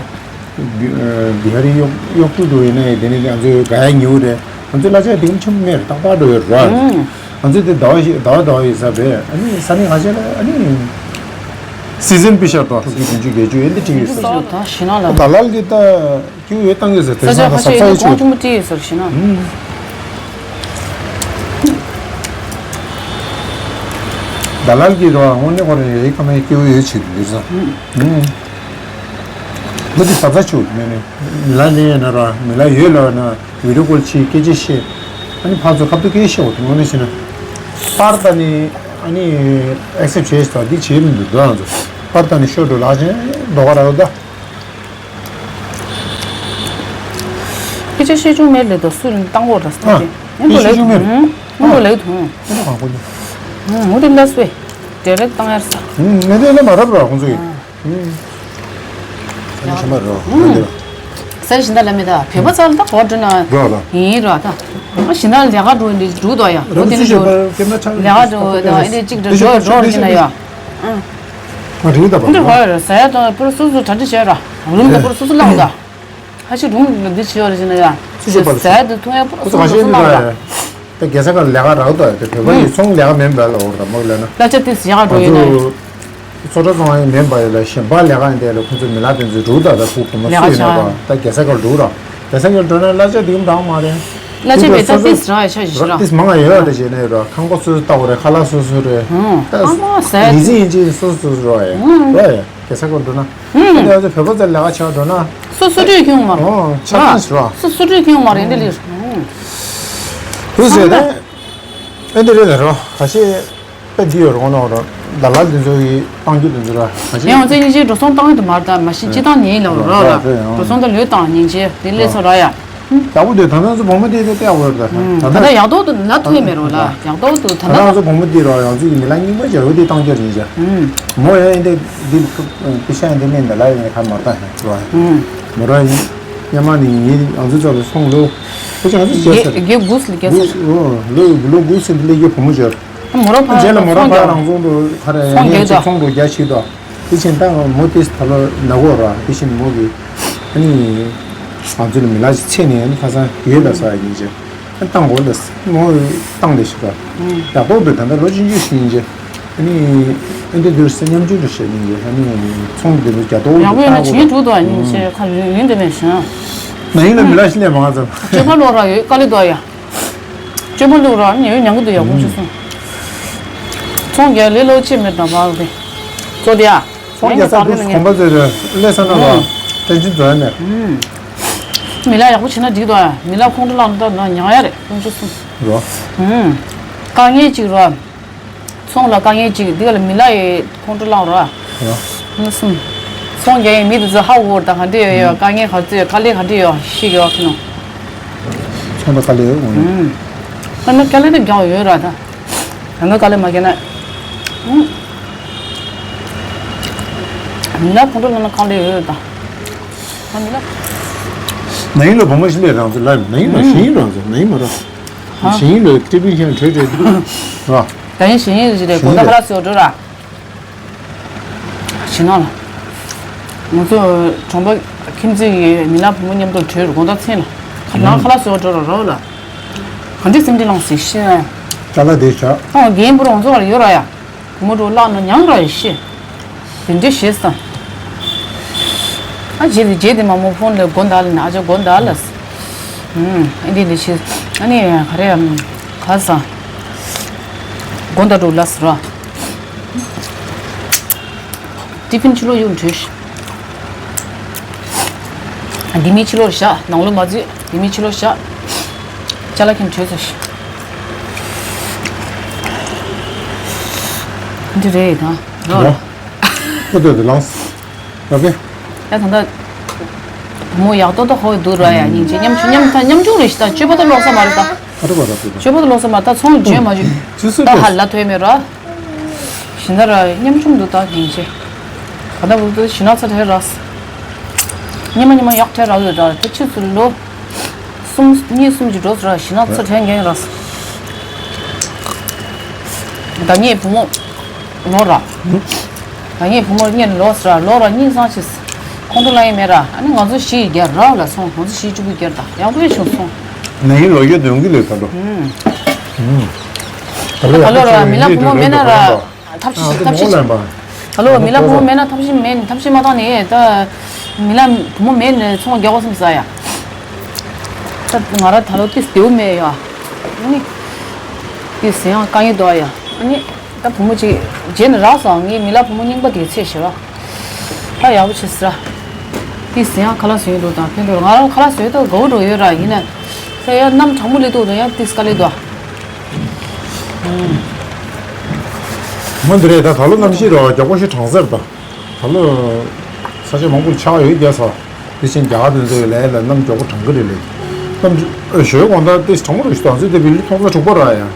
བི་ཧ་རི་གཡོག་གཡོག་ཐུག་འགྲོ་ཡིན་ན་ཡང་དེ་ནས་ང་ཚོའི་ག་ཡ་ཉེའུ་རེད། ང་ཚོའི་གླ་ཆ་དེ་ཆེན་པོ་མེད་རེད་རྟག་པར་འགྲོ་ཡོད་རོགས། ང་ཚོས་དེ་ཟླ་བ་ཞིག་ཟླ་བ་ཟླ་བ་ཡིན་ས་བས་ཨ་ནི་ས་ནི་ང་ཆ་ལ་ཨ་ནི། སི་ཛིན་པི་ཤར་དང་ཕྲུ་གུ་བདུན་ཅུ་བརྒྱད་ཅུ་ཡན་དེ་བྲིས་ཡོད་ས། ད་ཞི་ན་ལ། ད་ལ་ལ་གི་ད་ཀྱུ་ཡོད་བཏང་ཡོད་ས་དེ་ས་ཆ་ས་ཁ་ས་ཤས་ས་ཡོད་ཡོད་ཆུ། ཀོང་ཆུང་མོ་བྲིས་ཡོད་ས་ཞི་ན། ད་ལ་ལ་གི་རོ་དངོས་གནས་ཁོ་རང་ཡོད་ཁ་མ་ཡོད་ཀྱུ་ཡོད་ཆེད་དུ་ཡོད་ས། ད་དེ་ས་ས་ཆུ་མེ་ནི་མི་ལ་ནི་ཡོད་ན་རོ་མི་ལ་ཡོད་ལ་ན། བི་ཌིའོ་ཀོལ་བྱེད་སྐད་ཆ་བཤད། ཨ་ནི་ཕར་ཚུར་ཁ་ཐུག་སྐད་བཤད་འོ་དེ་དངོས་གནས་བྱས་ན། པར་ད་ནི་ཨ་ནི་ཨེག་སེབ་བྱས་ས་འདི་བྱེད་མི་འདུག་དོ་ང་ཚོ། པར་ད་ནི་ཤོར་འགྲོ་ལག་ཆེན་རྡོ་ཁ་ར་ད། སྐད་ཆ་བཤད་བྱུང་མེད་ལེ་དོ་སུ་ལ་བཏང་གོ་ར་ས་ཨ། དེ། ཨེ་སྐད་ཆ་བཤད་བྱུང་མེད་རེད། ཨེ་ཨ། ལེ་དོ། ཨེ་ཁང་ཁོ་ནི། ཨ་འོ་དེ་ལ་སུ་ཨེ། དེ་རེད་བཏང་ཡར་ས། ངས་དེ་ལ་མ་རབ་ར་ཁོང་ཚོ་ཡིན། ཨ། ས་ཆ་ཆེན་པོ་རེད་བ། ས་ཆ་ཞིག་ད་ལ་མི་ད་བོད་པ་ཚོ་ལ་ད་གོ་འགྲོ་ན་རོགས་ལ། ཡིན་རོགས་ད། ཨ་ཞིག་ད་ལས་ཀ་འགྲོ་འདི་འགྲོ་དོ་ཡ། འོ་དེ་ནི་འགྲོ། ལས་ཀ་འགྲོ་ད་ཨ་ནི་གཅིག་འགྲོ་འགྲོ་འགྲོ་ཞིག་ན་ཡ། ང་རིག་ད་པ། འདི་ཧོ་ཡ་ཟ་ཡ་དང་པུར་སོ་སོ་གྲ་སྒྲིག་བྱས་ར། རུམ་ད་པུར་སོ་སོ་ལངས་ད། ཧ་ཤི་རུམ་འདི་བྱས་ར་ཞིག་ན་ཡ། ཟ་ཡ་དང་འཐུང་ཡ་པུར་སོ་སོ་ལངས་ད། ད་རྒྱལ་ས་ཁར་ལས་ཀ་རག་དོ་ཡ་དེ་བོད་པ་ཡི་ཚོང་ལས་ཀ་མིན་པ་ལ་འོར་ད་མོ་ལ་ན། ལ་ཆ་དེ་ཟ་ཡ་འགྲོ་ཡིན་ན་ཡ། ཚོ་ཁྲ་ཚོང་ཡང་མིན་པ་ཡོད་ལ་གཞན་པ་ལས་ཀ་ཡིན་དེ་ལ་ཁོང་ཚོའི་མི་ལག་དེ་ཚོའི་འགྲུག་ད་ད་ཕུག་བུ་མོ་ལས་ཀ་སུ་ཡིན་ན་ཆགས་ཡོད་ད་རྒྱལ་ས་ཁར་འགྲུག་ར། རྒྱལ་ས་ཁར་འགྲོ་ན་གླ་ཆ་འདི་གམ་དང་མ་རེད། གླ་ཆ་བེད་སྤྱོད་ཏིས་ར་ཆ་ཞིག་ར། ཏིས་མང་ང་ཡོད་ར་དེ་བྱས་ནས་ར་ཁང་པ་སོ་སོ་ལྟ་བ་རེད་ཁ་ལག་སོ་སོ་རེད། ད་ཨ་མ་ཟས་ཡིན་ཅི་ཡིན་ཅི་སོ་སོ་སོ་ར་ཡ་ར་ཡ་རྒྱལ་ས་ཁར་འགྲོ་ན། ཨ་དེ་ཚོ་བོད་པ་ཚོ་ལས་ཀ་བྱ་འགྲོ་ན། སོ་སོ་སྤྲོད་ཁྱོང་མ་རེད། ཨོ་ཆ་ཏིས་ར། སོ་སོ་སྤྲོད་ཁྱོང་མ་རེད་འདི་ལིར། དུ་ཟེར་ད། ཨ་འདི་རེད་ད་ར་ཁ་ཤས། དཔེ་འདི་ཡོད་རོགས་ནོ་རོ། ད་ལ་འདི་ཚོ་ཡི་བཏང་རྒྱུ་འདི་ཚོ་ར་ཁ་ཤས། ཡང་ཚེ་སྙིང་རྗེ་འགྲོ་སོང་བཏང་ཡོད་དུ་མར་ད་མ་ཤི་ཅི་བཏང་ཉེན་ལ་རོ་ར། འགྲོ་སོང་ད་ལོས་བཏང་སྙིང་རྗེ་དེ་ལས་ཚོ་ར་ཡ། ཡག་པོ་འདུག་ད་ང་ཚོ་བུ་མོ་དེ་དེ་ལྟ་བར་ད་ད་ད་ད་ཡག་ཐོག་ཏུ་ན་ཐུག་མེད་རོ་ལ་ཡག་ཐོག་ཏུ་ད་ད་ད་ང་ཚོ་བུ་མོ་དེ་རོ་ཡང་ཚིག་གི་མི་ལ་རྙིང་པ་བྱ་བོ་དེ་བཏང་རྒྱུ་རེད་བྱ། མོ་ཡང་འདི་འདི་པི་ཤ་འདི་མིན་ད་ལ་ཡང་ཁ་མར་ད་རོ། མོ་ར་ཡིན་ཉི་མ་ནི་ཡིན་ང་ཚོ་ཚོ་ལ་སོང་ལོ། ཁོ་ཅག་ང་ཚོ་བྱས་ཚར། དགེ་དགེ་དགུ་སི་ལ་རྒྱལ་ཚར། ལོ་ལོ་དགུ་སི་འདི་ལ་ཡི་བུ་མོ་བྱས། མོ་རང་ཕར་རྗེས་ལ་མོ་རང་ཚོང་ཕར་རྒྱག་རང་ཚོང་དུ་ཁ་ར་ཚོང་ཡང་རྒྱག་ཅིག་ཚོང་དུ་རྒྱག་ཞིག་དོ། དེ་བཞིན་ད་མོ་དེ་ད་ལོ་ན་གོ་ར་དེ་བཞིན་མོ་གི་ཨ་ནི་ང་ཚོ་ལ་མི་ལ་ཞིག་ཚེ་ནས་ཨ་ནི་ཁ་སང་ཡོད་ལ་ས་ཡིན་ཅེ་ཨ་བཏང་གོ་ལ་མོ་བཏང་ལས་ཞིག་ར་ཡག་པོ་འདུག་ད་ལྟ་ལོ་ཆུང་ཆུང་ཞིག་ཡིན་ཅེ་ཨ་ནི་ཨ་འདི་འདུག་ས་མཉམ་ཆུང་དུ་བྱེད་ཡིན་ཅེ་ཨ་ནི་ཚོང་དེ་ཚོ་རྒྱ་ཏོག་ཡག་པོ་ཡོད་ན་ཏག་གོ་ཇེ་ཡང་དྲུག་ཏུ་ཨ་ཡིན་ཅེ་ཁ་ཡུན་ཡུན་དུ་མེད་ཞིང་ན་ཡིན་ལ་མི་ལ་ཞིག་ལས་མང་ཙམ་སྤྱོད་པ་ལོག་ར་ཡོད་དཀའ་ལས་འདུག་ཡ། སྤྱོད་པ་ལུགས་རང་ཉེ་ཉང་གི་འདུག་ཡག་པོ་ཞིག་སོང་། ཚོང་རྒྱག་ལས་ལོ་ཆེ་མེད་དང་བག་རེད། ཚོ་དེ་ཡ། ཚོང་རྒྱག་ས་དུས་གོམ་པ་ཚོས་ཀླད་ས་ན་བ་ཏན་ཅིན་འཛོལ་ནས། མི་ལ་ཡག་པོ་བྱེད་ན་འགྲིག་དོ་ཡ་མི་ལ་ཁོང་ཁྲོ་ལངས་ན་ཉག་ཡ་རེད་ཀུན་སྤྱོད་གསུམ། རོ། དཀའ་ངལ་གཅིག་རོ། ཚོང་ལ་དཀའ་ངལ་གཅིག་འདི་ག་ལ་མི་ལ་ཡི་ཁོང་ཁྲོ་ལངས་རོ། རོ། ནི་གསུམ། ཚོང་རྒྱག་ཡི་མི་དེ་ཚོ་ཧ་གོ་བར་ད་ག་འདྲ་ཡོད་ཡོད་དཀའ་ངལ་ག་ཚོད་དཀའ་ལས་ག་འདྲ་ཡོད་ཤེས་དགོས་བ་ཁྱི་ནོ། ཚོང་ལ་དཀའ་ལས་ཡོད་ངོ་། ཨ་ན་དཀའ་ལས་དེ་རྒྱག་ཡོད་ར་ད། ད་ནི་དཀའ་ལས་མ་བརྒྱབ་ན། མི་ལ་ཁོང་ཁྲོ་ལངས་ན་དཀའ་ལས་ཡོད་ད། ད་མི་ལ། ན་ཡིན་ལ་བུ་མོ་ཞིག་ལས་རང་ཚོ་ལ་ན་ཡིན་ལ་ཞིང་ཡིན་རང་ཚོ་ན་ཡིན་མ་ར། ཧ། ཞིང་ཡིན་ལ་ཀྲི་པིན་ཁྱེད་གྲོས་གྲོས་ར། ད་ཡིན་ཞིང་ཡིན་ཞིག་ལས་གོ་ད་ཧ་ར་སོ་འགྲོ་ར། ཞིང་ནང་ལ། ང་ཚོ་གྲོང་པ་ཁྱིམ་མཚེས་ཀྱི་མི་ལ་བུ་མོ་མཉམ་དུ་གྲོས་རུ་དགོང་དག་མཚན་ལ་ཁ་ནང་ཁ་ལག་བཟོ་འགྲོ་ར་རོགས་ལ། ག་འདྲས་སེམས་ཁྲལ་ལངས་ཟེར་ཤེས། ཅ་ལག་དེ་བཞག་ཨ་རྒན་བུ་རང་ཚོ་བར་ཡོད་ར་ཡ། བུ་མོ་འགྲོ་བརླག་ན་ཉང་ར་ཡ་ཤེས། དེ་འདྲས་ཞེས་སམ། ཨ་རྗེས་དེ་རྗེས་དེ་མ་མོ་ཕོན་ལ་སྒོ་འདར་ལ་ན་ཨ་ཅག་སྒོ་འདར་ལ། ཨ་འདི་འདི་ཞེས་ཨ་ནི་ག་རེ་ག་ས། སྒོ་འདར་འགྲོ་ལ་ཟེར་ར། ཏི་ཕིན་ཕྱི་ལོགས་གཡུག་འགྲོས་ཤིག་འདི་མི་ཕྱི་ལོགས་བཞག་ནང་ལོགས་མ་འཛུལ་འདི་མི་ཕྱི་ལོགས་བཞག་ཅ་ལག་ཁྱེར་འགྲོས་ཚོ་ཤིག་འདི་རེད་ད་རོ། ཨོ་ཏོ་ཏོ་ལངས། ཨོ་ཀེ། ཡ་ད་ད། མོ་ཡག་ཏོག་ཏོ་ཧོ་འདུག་ར་ཡ་སྙིང་རྗེ་མཉམ་ཆུང་མཉམ་ད་མཉམ་ཆུང་རེད་ཤི་ད་སྤྱོད་པ་ད་ལོག་ས་མ་རེད་ད། ཨ་ཏོ་བ་ད་ཏོ་ད། སྤྱོད་པ་ད་ལོག་ས་མ་ད་ཚོང་བརྗོད་མ་བརྗོད། ཅི་སུ་ད་ཧ་ལ་ཐོས་མེད་ར། ཤི་ན་ར་མཉམ་ཆུང་འདུག་ད་སྙིང་རྗེ། ད་ད་བུ་ད་ཤི་ན་ཚ་ཐལ་ར། ཉི་མ་ཉི་མ་ཡག་ཐལ་ར་ཡོད་ད་ད་ཆུ་ཚོད་ལོ། གསུམ་གཉིས་གསུམ་གྱི་འགྲོ་ཚོད་ར་ཤི་ན་ཚ་ཐལ་འགན་ར། ད་ངའི་བུ་མོ། ལོ་ར། ད་ངའི་བུ་མོ་གཉེན་ལོ་ཟེར་ར་ལོ་ར་གཉིས་སང་ཕྱིས། ཁོང་ཁྲོ་ལངས་ཡས་མེད་ར་ཨ་ནི་ང་ཚོ་བཞི་ཡི་རྒྱ་ར་ལ་སོང་ང་ཚོ་བཞི་བཅུ་པོ་རྒྱ་ར་ད་ཡག་པོ་ཡོད་བྱུང་སོང་། ནས་ཡིན་ལོ་རྒྱུས་འདོན་གི་ལས་ད་ལོ། ད་ལོ་ད་ལོ་ར་མི་ལ་བུ་མོ་མེད་ན་ར་ཐབས་ཤེས་ཐབས་ཤེས་ད་ལོ་མི་ལ་བུ་མོ་མེད་ན་ཐབས་ཤེས་མེད་ནི་ཐབས་ཤེས་མ་བཏང་ནས་ད་མི་ལ་བུ་མོ་མེད་ནས་ཚོང་རྒྱག་གོ་སེམས་ས་ཡ། ད་ང་ར་ད་ལོ་ཏིས་དེའུ་མེད་ཡ། ཨ་ནི་ཏིས་ཡང་དཀའ་ངལ་འདུག་ཡ་ཨ་ནི། ད་བུ་མོ་གཅིག་རྗེས་ནས་རག་སོང་ངའི་མི་ལ་བུ་མོ་རྙིང་པ་དེ་ཚེ་ཞེ་བ། ད་ཡག་པོ་བྱེད་ཟེར། དེ་ཟེར་ཡང་ཁ་ལག་བཟོས་འདུག་དང་ཕན་ཐོགས་ང་རང་ཁ་ལག་བཟོས་ད་དགའ་བོ་འགྲོ་ཡོད་ར་ཡིན་ན། ད་ཡང་གནམ་གྲང་མོ་སླེབས་འདུག་དང་ཡང་ཏིས་དཀའ་ལས་འདུག་མོ་འདི་རེད་ད་ད་ལོ་གནམ་གཤིས་རོ་རྒྱག་པོ་ཞིག་གྲང་སར་ད། ད་ལོ། ས་ཆ་མང་པོར་ཆར་ཡོད་རྒྱག་ས། དེ་བཞིན་རྒྱ་གར་དེ་ཚོའི་ལས་ལ་གནམ་མགྱོགས་པོ་གྲང་གི་རེད་ལས། གནམ་ཞོའི་དགོང་དག་ཏིས་གྲང་མོ་རེད་ཞུ་དང་ཚོད་དེ་བིལ་ཐོག་ས་དྲུག་པ་ར་ཡ།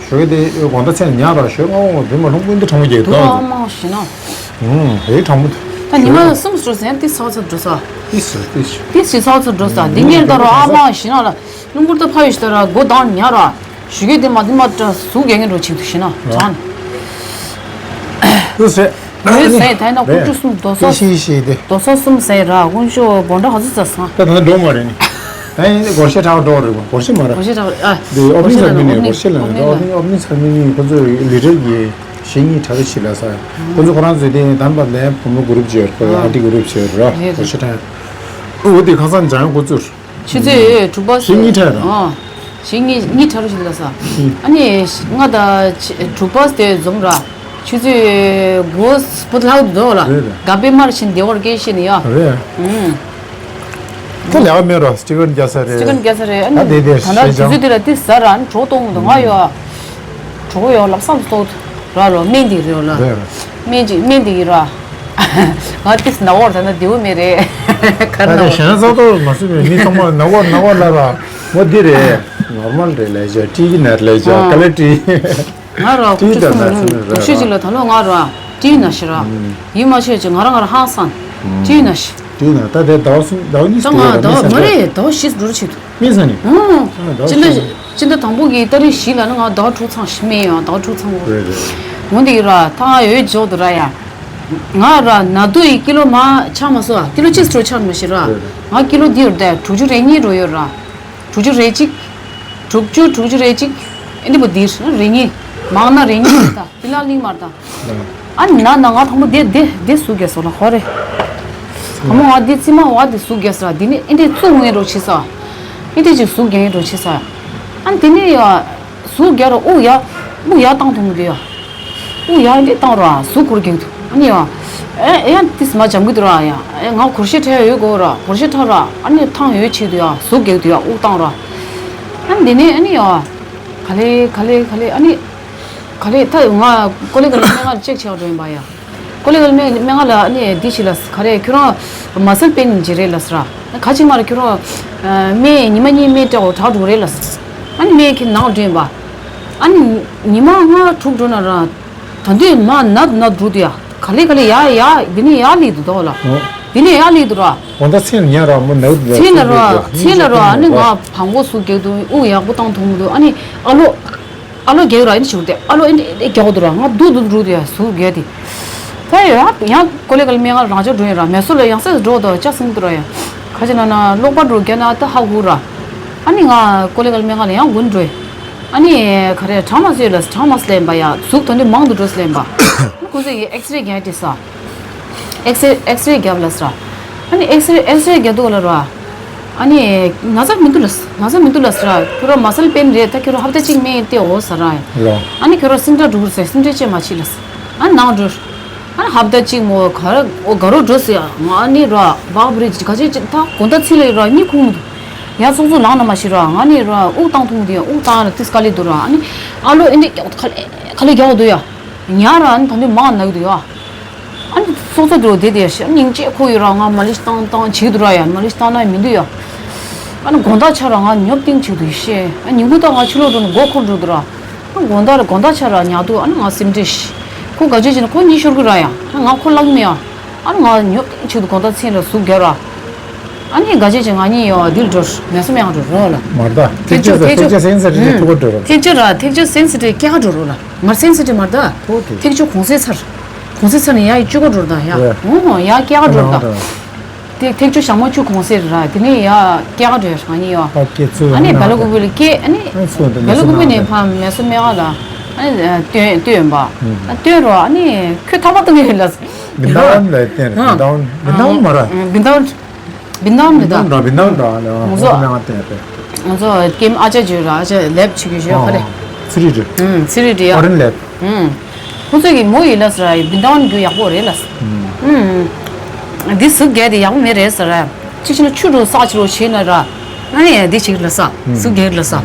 ཞོགས་ཀས་དེ་དགོང་དག་མཚན་ཉལ་ར་ཞོགས་སྔ་བོ་རི་མ་ལྷུང་པོ་འདི་གྲང་མོ་རྒྱག་དུ་ཨ་མ་ཞི་ན། ཧུང་ཧེ་གྲང་མོ། ད་ཉི་མ་གསུམ་སུ་ཟན་ཏི་ཚ་ཚ་འགྲོ་ས། ཏི་སུ་ཏི་སུ། ཏི་སི་ཚ་ཚ་འགྲོ་ས་འདི་ཉལ་ད་རོ་ཨ་མ་ཞི་ན་ལ་རླུང་བུར་ད་ཕ་ཡོད་ཤི་ད་ར་སྒོ་དང་ཉལ་ར་ཞོགས་ཀས་དེ་མ་དེ་མ་ཏྲ་ཟུག་རྒྱག་གིན་འགྲོ་ཆིག་ཏུ་ཞི་ན་གྲང་། ཏི་སེ། ཏི་སེ་ད་ཡིན་ན་ཁུ་ཁྲུ་གསུམ་རྡོ་ས། ཤི་ཤི་དེ། རྡོ་ས་གསུམ་ཟེར་ར་དཀོན་མཆོག་བོན་ཁྲ་ག་ཚོད་ཙ་སང་། ད་ད་འགྲོ་མ་རེད་ནི། ད་ཡིན་སྒོར་གཞས་གྲགས་འགྲོ་རེད་པ་སྒོར་གཞས་མ་ར། སྒོར་གཞས་གྲགས་ཨ། དེ་ཨོ་པ་ནིང་སར་མི་ནི་སྒོར་གཞས་ལ་ཨོ་པ་ནིང་ཨོ་པ་ནིང་སར་མི་ནི་ཁོ་ཚོས་ལི་ཊར་གྱི་གཞས་གཉིས་གྲགས་རེ་ཞིག་ལ་ས། ཁོ་ཚོ་ཁོ་རང་ཚོས་དེ་དམ་པ་ལས་བུ་མོ་གུ་རུབ་བྱས་ཁོ་ཨ་ཏི་གུ་རུབ་བྱས་ར་སྒོར་གཞས་གྲགས། ཨོ་དེ་ཁ་སང་འཇང་ཁོ་ཚོར། ཆུ་ཚོད་དྲུག་པ་གཞས་གཉིས་གྲགས་ར། ཨ། གཞས་གཉིས་གཉིས་གྲགས་རེ་ཞིག་ལ་ས། ཨ་ནི་ལྔ་དང་དྲུག་པ་དེ་འཛོམས་ར། ཆུ་ཚོད་དགུ་བུ་ལྷག་འདུག་ལ། རེད་རེད། ག་པེ་མར་ཕྱིན་བདེ་བར་སྐད་བཤད་ནི་ཡ། རེད། ཨུམ། ཁ་ལས་མེད་ར་སི་ཊི་ཀར་རྒྱག་ས་རེད། སི་ཊི་ཀར་རྒྱག་ས་རེད། ཨ་ནི་ད་དེ་དེ་ད་ལྟ་དུས་ཚོད་དེ་ལ་ཏི་ཟ་ར་ཨ་ནི་གྲོགས་གཏོང་འདུག་ང་ཡོ། གྲོགས་ཡོ་ལབ་སམ་སྟོད་ར་ལོ་སྨན་འདི་རེད་ལ། རེད་རེད། སྨན་ཅིག་སྨན་འདི་ཡིན་ར། ང་ཏི་ཟ་ན་བོར་ད་ན་བདེ་བོ་མེད་རེད། ག་ད་ར་ན་དེ་བོར། ཞེ་ན་ས་ཏོ་མ་སུ་མེད་མི་ཚང་མ་ན་བོར་ན་བོར་ལ་ར། མོ་འདི་རེད། ནོར་མལ་རེད་ལས་བྱ་ཏི་ན་ལས་བྱ་ཨ། ཀ་ལ་ཏི། ང་ར་ཏི་ཁུ་ད་ཆུ་ན་སུ་ན་ར་ལོ་ཤས་ཅིག་ལ་ད་ལོ་ང་ར་ཏི་ན་ཤི་ར། ཡིན་མ་ཤེས་ཅིག་ང་ར་ང་ར་ཧང་སང་། ཏི་ན་ཤི། ཏི་ན་ད་དེ་ཟླ་བ་གསུམ་ཟླ་བ་གཉིས་ད་ང་ཟླ་བ་མ་རེད་ཟླ་བ་བཞི་འགྲོ་ར་ཆེད་དུ། མི་ས་ནི། ཨང་། ཨ་ཟླ་བ་ཅི་གཞི་འདྲ་ནི། སྤྱི་ཟླ་དང་པོ་གི་ཏ་རིག་བཞི་ལ་ནི་ང་ཟླ་བ་དྲུག་ཚང་ཞིག་སྨན་ཡོང་ཟླ་བ་དྲུག་ཚང་གོ། རེད་རེད། འོན་ཏེ་ཡིན་ར་ཐང་ཡོད་འཇོག་ཏུ་ར་ཡ། ང་ར་ན་དུ་ཡི་ཀི་ལོ་མ་ཆག་མ་སོ་ཀི་ལོ་གཅིག་སྤྲོ་ཆག་མ་ཤི་ར། རེད་རེད། ང་ཀི་ལོ་འདི་ཡོད་དེ་དྲུག་ཅུ་རེ་གཉིས་འགྲོ་ཡོད་ར། དྲུག་ཅུ་རེ་གཅིག་དྲུག་ཅུ་དྲུག་ཅུ་རེ་གཅིག་ཨེ་འདི་པོ་འདིར་རེ་གཉིས། མང་ན་རེ་གཉིས་མ་ད་ཕི་ལ་ལིང་མར་ད། ཨ་ན་ན་ང་དང་པོ་དེ་དེ་དེ་ཟུག་གེ་སོ་ལ་ཧོ་རེ། དང་པོ་ང་དེ་ཙི་མ་བ་དེ་ཟུག་གེ་ས་དེ་ནི་ཨེ་འདི་བཙུགས་ངེས་རོ་ཆི་ས། ཨེ་འདི་ཅིག་ཟུག་གེ་རོ་ཆི་ས། ཨ་ནི་དེ་ནི་ཡ། ཟུག་གེ་རོ་ཨུ་ཡ། ཨུ་ཡ་བཏང་ཐུང་གི་ཡ། ཨུ་ཡ་ཨེ་འདི་བཏང་རོ་ཟུག་འཁོར་གེ་འདུག་ཨ་ནི་ཡ། ཨེ་ཨེ་ཡ་དེ་སི་མ་འཇམ་གི་འདུག་ར་ཡ། ཨེ་ང་གུར་ཤེ་ཁྲ་ཡོད་གོ་ར་གུར་ཤེ་ཁྲ་ར་ཨ་ནི་ཐང་ཡོད་ཆེ་འདུག་ཡ་ཟུག་གེ་འདུག་ཡ་ཨུ་བཏང་ར། ཨ་ནི་དེ་ནི་ཨ་ནི་ཡ། ག་ལེ་ག་ལེ་ག་ལེ་ཨ་ནི། ག་ལེ་ད་ང་ཀོ་ལེ་ག་ལེ་སྨན་ཁང་ལ་ཅེག་བྱེད་པར་འགྲོ་ཡིན་པ་ཡ། ཀོ་ལེ་ག་ལེ་སྨན་སྨན་ཁང་ལ་ཨ་ནི་འདི་བྱེད་ལ་ག་རེ་ཁྱོད་རང་མ་སལ་པེན་ཇི་རེད་ལ་ཟེར། ཨ་ག་ཅིག་མ་རེད་ཁྱོད་རང་སྨན་ཉི་མ་གཉིས་སྨན་སྤྲད་འོ་དྲག་འགྲོ་རེད་ལ་ཟེར། ཨ་ནི་སྨན་ཁྱེར་ནང་འགྲོ་ཡིན་པ། ཨ་ནི་ཉི་མ་ལྔ་དྲུག་འགྲོ་ན་ར། ད་དུས་མ་ནད་ནད་འགྲོ་དུས་ཡ། ག་ལེ་ག་ལེ་ཡ་ཡ་འདི་ནི་ཡ་ལི་འདུག་དོ་ལ། འོ། འདི་ནི་ཡ་ལི་འདུག་ར། འོ་ད་མཚན་ཉན་ར་མོ་ནད་འདི་མཚན་ལ་ར་མཚན་ལ་ར་ཨ་ནི་ང་བང་གོ་སུ་རྒྱག་འདུག་དབུགས་ཡག་པོ་བཏང་ཐུབ་མི་འདུག་ཨ་ནི་ཨ་ལོ། ཨ་ལོ་རྒྱག་ར་ཨ་ནི་ཞུ་དེ་ཨ་ལོ་ཨེ་འདྲ་རྒྱག་འདུག་ར་ང་སྡུག་སྡུག་འགྲོ་དུས་ཡ་ཟུག་རྒྱག་དེ། ད་ཡ་ཡང་ཀོ་ལེ་ག་ལེ་སྨན་ཁང་རང་ཅག་འགྲོ་ཡིན་ར་མེ་སོ་ལ་ཡང་སེ་འགྲོ་དོ་ཅག་སུང་འདུག་ར་ཡ། ཁ་ཅིག་ན་ན་གློག་པ་འགྲོ་རྒྱག་ན་ད་ཧ་གོ་ར། ཨ་ནི་ང་ཀོ་ལེ་ག་ལེ་སྨན་ཁང་ལ་ཡང་དགུན་འགྲོ་ཡ། ཨ་ནི་ག་རེ་གྲང་མ་ཟོས་ལ་གྲང་མ་ཟ་ལེན་པ་ཡ་ཟུག་ད་འདི་མང་དུ་འགྲོ་ཟ་ལེན་པ། ཨ་ནི་ཁོ་ཚོ་ཡི་ཨེགས་རེ་རྒྱག་དེ་ས། ཨེགས་རེ་ཨེགས་རེ་རྒྱབ་ལ་ཟེར། ཨ་ནི་ཨེགས་རེ་ཨེགས་རེ་རྒྱབ་འདུག་ལ་ར། ཨ་ནི་ན་ཚ་མི་འདུག་ལ་ན་ཚ་མི་འདུག་ལ་ཟེར། ཁྱོད་རང་མ་སལ་པེན་རེད་ད་ཁྱོད་རང་ཧབ་ཏ་གཅིག་སྨན་དེ་འོ་ཟེར་ར། ར། ཨ་ནི་ཁྱོད་རང་སིང་ཏྲ་འགྲོ་གི་ཟེར་སིང་ཏྲ་ཅེ་མ་བྱེད་ལ་ཟེར། ཨ་ནི་ནང་འགྲོ། ཨ་ནི་ཧབ་ཏ་གཅིག་མོ་ག་ར་འོ་ག་རོ་འགྲོ་ཟེར་ང་ཨ་ནི་ར་བག་བི་རི་ག་ཅེ་ཅེ་ད་དགོང་ད་ཚི་ལ་ར་གཉིད་ཁུག་མི་འདུག་ཡ་ཚོགས་ཚོགས་ལངས་ན་མ་ཤི་ར་ང་ནི་ར་དབུགས་བཏང་ཐུབ་མི་འདུག་ཡ་དབུགས་བཏང་ན་ཏིས་དཀའ་ལས་འདུག་ར་ཨ་ནི་ཨ་ལོ་ཨེ་འདྲ་རྒྱག་ག་ལེ་ག་ལེ་རྒྱག་འདུག་ཡ། ཉ་ར་ཨ་ནི་ད་འདི་མང་ནག་འདུག་ཡ། ཨ་ནི་སོ་སོ་འདྲ་བོ་དེ་དེ་ཤ་སྙིང་རྗེ་ཁོ་ཡོད་ར་ང་མ་ལི་ཤི་བཏང་བཏང་བྱེད་འདུག་ར་ཡ་མ་ལི་ཤི་བཏང་ན་མི་འདུག་ཡ། ཨ་ནི་དགོང་དག་ཆ་ར་ང་ཉོབ་ཏིང་བྱེད་འདུག་ཤེ་ཨ་ཉིན་གུང་ད་ང་ཕྱི་ལོགས་འགྲོ་ན་མགོ་འཁོར་འགྲོ་འདུག་ར། ཨ་དགོང་དག་ར་དགོང་དག་ཆ་ར་ཉལ་འདུག་ཨ་ནི་ང་སེམས་ཁྲལ་ཤི། ཁོ་ག་ཅི་བྱེད་ན་ཁོ་གཉིད་ཤོར་གི་ར་ཡ་ཨ་ང་ཁོ་བརླག་མི་ཡ། ཨ་ནི་ང་ཉོབ་ཏིང་བྱེད་འདུག་དགོང་དག་མཚན་ར་ཟུག་རྒྱག་ར། ཨ་ནི་ག་ཅི་བྱེད་ང་གཉིས་ཡ་འདིར་འགྲོ་མེ་སོ་མེ་ཡང་འགྲོ་རོགས་ལ། མར་ད་ཐེག་ཆོད་ཐེག་ཆོད་སེན་སི་ཊིབ་ཐུག་ག་འགྲོ་རོགས། ཐེག་ཆོད་ར་ཐེག་ཆོད་སེན་སི་ཊིབ་སྐྱེ་ག་འགྲོ་རོགས་ལ། ང་སེན་སི་ཊིབ་མ་རེད་ད། ཨོ་ཀེ། ཐེག་ཆོད་གོང་ཚད་ཚར། གོང་ཚད་ཚར་ནས་ཡ་ཡི་བཅུ་ག་འགྲོ་རེད་ད་ཡ། ཨོ་ཧོ་ཡ་སྐྱེ་ག་འགྲོ་རེད་ད། དེ་ཐེག་ཆོད་ཞག་མ་བཅུ་གོང་ཚད་རེད་ར་དེ་ནས་ཡ་སྐྱེ་ག་འགྲོ་ཡ་ང་གཉིས་ཡ། ཨ་ཀེ་ཚོད་ཨ་ནི་བེ་ལ་ཀུ་པུ་ལ་སྐྱེ་ཨ་ནི་ཨ་ཚོད་དེ་བེ་ལ་ཀུ་པུ་ནས་ཕ་མེ་སོ་མེ་ག་ལ་ཨ་ནི་སྟོན་སྟོན་པ། ཨ་སྟོན་རོགས་ཨ་ནི་ཁོས་ཐག་པ་གཏོང་གི་ཡོད་ལ། བི་ན་ཝན་ལ་བསྟན་རེད་བི་ན་ཝན་བི་ན་ཝན་མ་ར། བི་ན་ཝན། བི་ན་ཝན་རེད་ད། བི་ན་ཝན་འདྲ་བི་ན་ཝན་འདྲ་ལ་ང་ཚོ་ང་ཚོ་ང་ཏན་རེད། ང་ཚོ་ཀེམ་ཨ་ཅག་ཇོ་ར་ཨ་ཅག་ལེབ་བྱེད་ཀྱི་ཞོ་ཁ་རེད། ཚི་རི་རེད། ཨུམ་ཚི་རི་རེད་ཡ། ཨོ་རེན་ལེབ། ཨུམ། ཁོ་ཚོ་གི་མོ་ཡིན་ལ་ཟེར་བི་ན་ཝན་རྒྱུ་ཡག་པོ་རེད་ལ། ཨུམ། འདི་ཟུག་རྒྱག་དེ་ཡག་པོ་མེད་རེད་ཟེར། གཅིག་བྱས་ན་ཆུ་འགྲོ་ས་ཆུ་རོ་བྱས་ན་ར། ཨ་ནི་འདི་བྱེད་ལ་ས། ཟུག་རྒྱག་ལ་ས།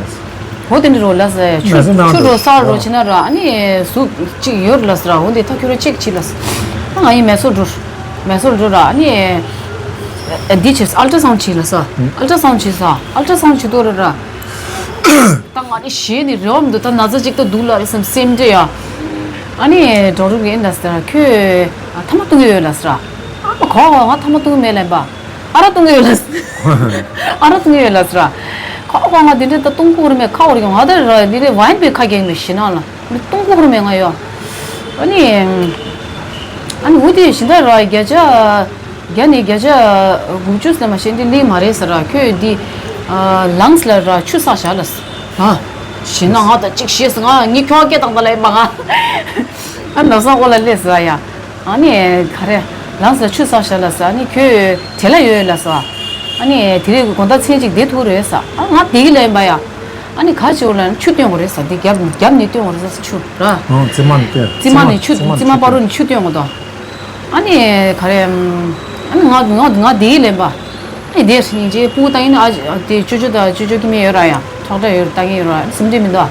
འོ་དེ་འདྲ་རོ་ལ་ས་ཆུ་ཆུ་འགྲོ་ས་རོ་བྱས་ན་ར་ཨ་ནི་ཟུག་གཅིག་ཡོད་ལ་ཟེར་འོ་འདི་ཐག་ཁྱོད་ར་ཅེག་བྱེད་ལ་ས། ང་ཡིན་མེ་སོར་འགྲོ། མེ་སོར་འགྲོ་ར་ཨ་ནི། འདི་བྱས་ཨལ་ཏྲ་སའུན་ཌི་བྱས་ལ་ས། ཨལ་ཏྲ་སའུན་ཌི་བྱས་ས་ཨལ་ཏྲ་སའུན་ཌི་བྱས་དོ་ར་ར། ད་ང་ནི་ཞེད་ནི་རེ་བ་མི་འདུག་ད་ན་ཚ་གཅིག་ད་འདུག་ལ་རེ་བསམ་སེམས་འདྲེ་ཡ། ཨ་ནི་ཌོག་ཊར་གིས་ཨེ་འདྲ་ཟེར་ཁྱོད་ཐ་མག་བཏུང་གི་ཡོད་ལ་ཟེར། ཨ་མ་གོ་གོ་ང་ཐ་མག་བཏུང་གི་མེད་ལབ་པ། ཨ་རག་བཏུང་གི་ཡོད་ལ་ཟེར། ཨ་རག་བཏུང་གི་ཡོད་ལ་ཟེར། གོ་གོ་ང་དེ་འདྲ་ད་བཏུང་ཁུག་རེ་མེད་ཁ་བོར་གི་ང་ད་ར་འདི་རེ་ཝའིན་པའི་ཁ་གྱེས་མེད་ཞེད་ན་ལ་མི་བཏུང་ཁུག་རེ་མེད་ང་ཡོ། ཨ་ནི། ཨ་ནི་འུ་དེ་ཞིན་ད་ར་བརྒྱ་ཆ། བརྒྱ་ནས་བརྒྱ་ཆ་དགུ་བཅུ་ཟེར་མ་ཤེས་འདི་ལིང་མ་རེད་ཟེར་ར་ཁྱོད་འདི་ལངས་ལ་ར་ཆུ་བསགས་བཞག་ལ་ཟེར། ཨ། ཞེད་ན་ང་ད་ཅིག་ཤེས་ང་ངི་ཁྱོ་སྐད་བཏང་ད་ལ་ཡིན་པ་ང་། ཨ་ནི་ལག་སང་ཨོ་ལ་སླེབས་ཟེར་ཡ། ཨ་ནི་ག་རེ་ལངས་ལ་ཆུ་བསགས་བཞག་ལ་ཟེར་ཨ་ནི་ཁྱོད་བྲེལ་ལ་ཡོད་ལ་ཟེར། ཨ་ནི་དེ་རིང་དགོང་དག་མཚན་གཅིག་བསྡད་ཐུབ་རེད་ཟེར་ཨ་ང་བསྡད་ཀྱི་ལ་ཡིན་པ་ཡ། ཨ་ནི་ག་ཅིག་ལ་ཆུ་བཏོན་དགོས་རེད་ཟེར་འདི་རྒྱབ་རྒྱབ་ནས་བཏོན་དགོས་རེད་ཟེར་ཆུ་ར། ཨང་རྩི་མ་ནས་བཏོན། རྩི་མ་ནས་ཆུ་རྩི་མ་རྩི་མ་ནས་ཆུ་བཏོན་དགོས་དོ། ཨ་ནི་ག་རེ། ཨ་ནི་ང་ང་ང་དེའི་ལན་པ། ཨ་ནི་དེ་རིང་རྗེས་སྤུ་གུ་ལྟ་ཡིན་ཨ་དེ་ཅོ་ཅོ་དང་ཅོ་ཅོ་ཀི་མེ་ཡོད་ར་ཡ། ཁྲག་ཁྲག་ཡོད་ལྟ་ཡིན་ཡོད་ར་སེམས་ཁྲལ་མི་འདུག་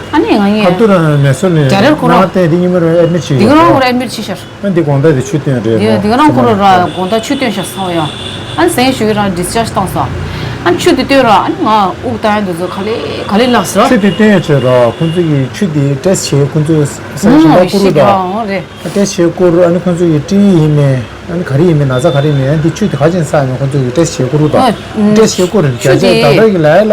ཨ་ནི་ང་ངས། ཁ་ཐུར་མེ་སོ་ནས་རྒྱ་རེར་ཁོ་རང་ནང་བསྟན་དེ་ཉི་མ་རེ་ཨེ་མི་ཆི་དེ་ག་རང་ཁོ་རང་ཨེ་མི་ཆི་ཤར། ཨ་འདི་དགོང་དག་དེ་ཆུ་བཏོན་རེད་དེ་དེ་ག་རང་ཁོ་རང་ར་དགོང་དག་ཆུ་བཏོན་ཤར་སོང་ཡ། ཨ་ནི་སེང་ཞུ་གི་རང་ཌིས་ཅཱར་ཇི་བཏང་སོང་། ཨ་ནི་ཆུ་དེ་བཏོན་ར་ཨ་ནི་ང་དབུགས་བཏང་ཡ་འདུག་ཚོ་ག་ལེ་ག་ལེ་ལགས་སོ། ཆུ་དེ་བཏོན་ཡ་ཆོད་ར་ཁོང་ཚོ་གི་ཆུ་དེ་ཊེ་སི་ཊི་བྱས་ཁོང་ཚོ་སེང་ཞིང་པ་ཀུ་རུ་དང་། རེད། ཨ་ཊེ་ཤེ་སྐོར་ཨ་ནི་ཁོང་ཚོ་ཡི་ཀྲི་ཡིན་མེད། ཨ་ནི་ག་རེ་ཡིན་མིན་ན་ཚ་ག་རེ་ཡིན་མིན་ཨ་ནི་འདི་ཆུ་དེ་ག་ཅན་ས་ཡིན་ཁོང་ཚོ་ཡི་ཊེ་སི་ཊི་བྱེད་དགོས་རུ་དང་ཨ་ཊེ་སི་ཊི་བྱེད་དགོས་རེད་ཆུ་རྒྱ་ཆེ་དེ་ད་ལྟ་གི་ལ་ཡ་ལ་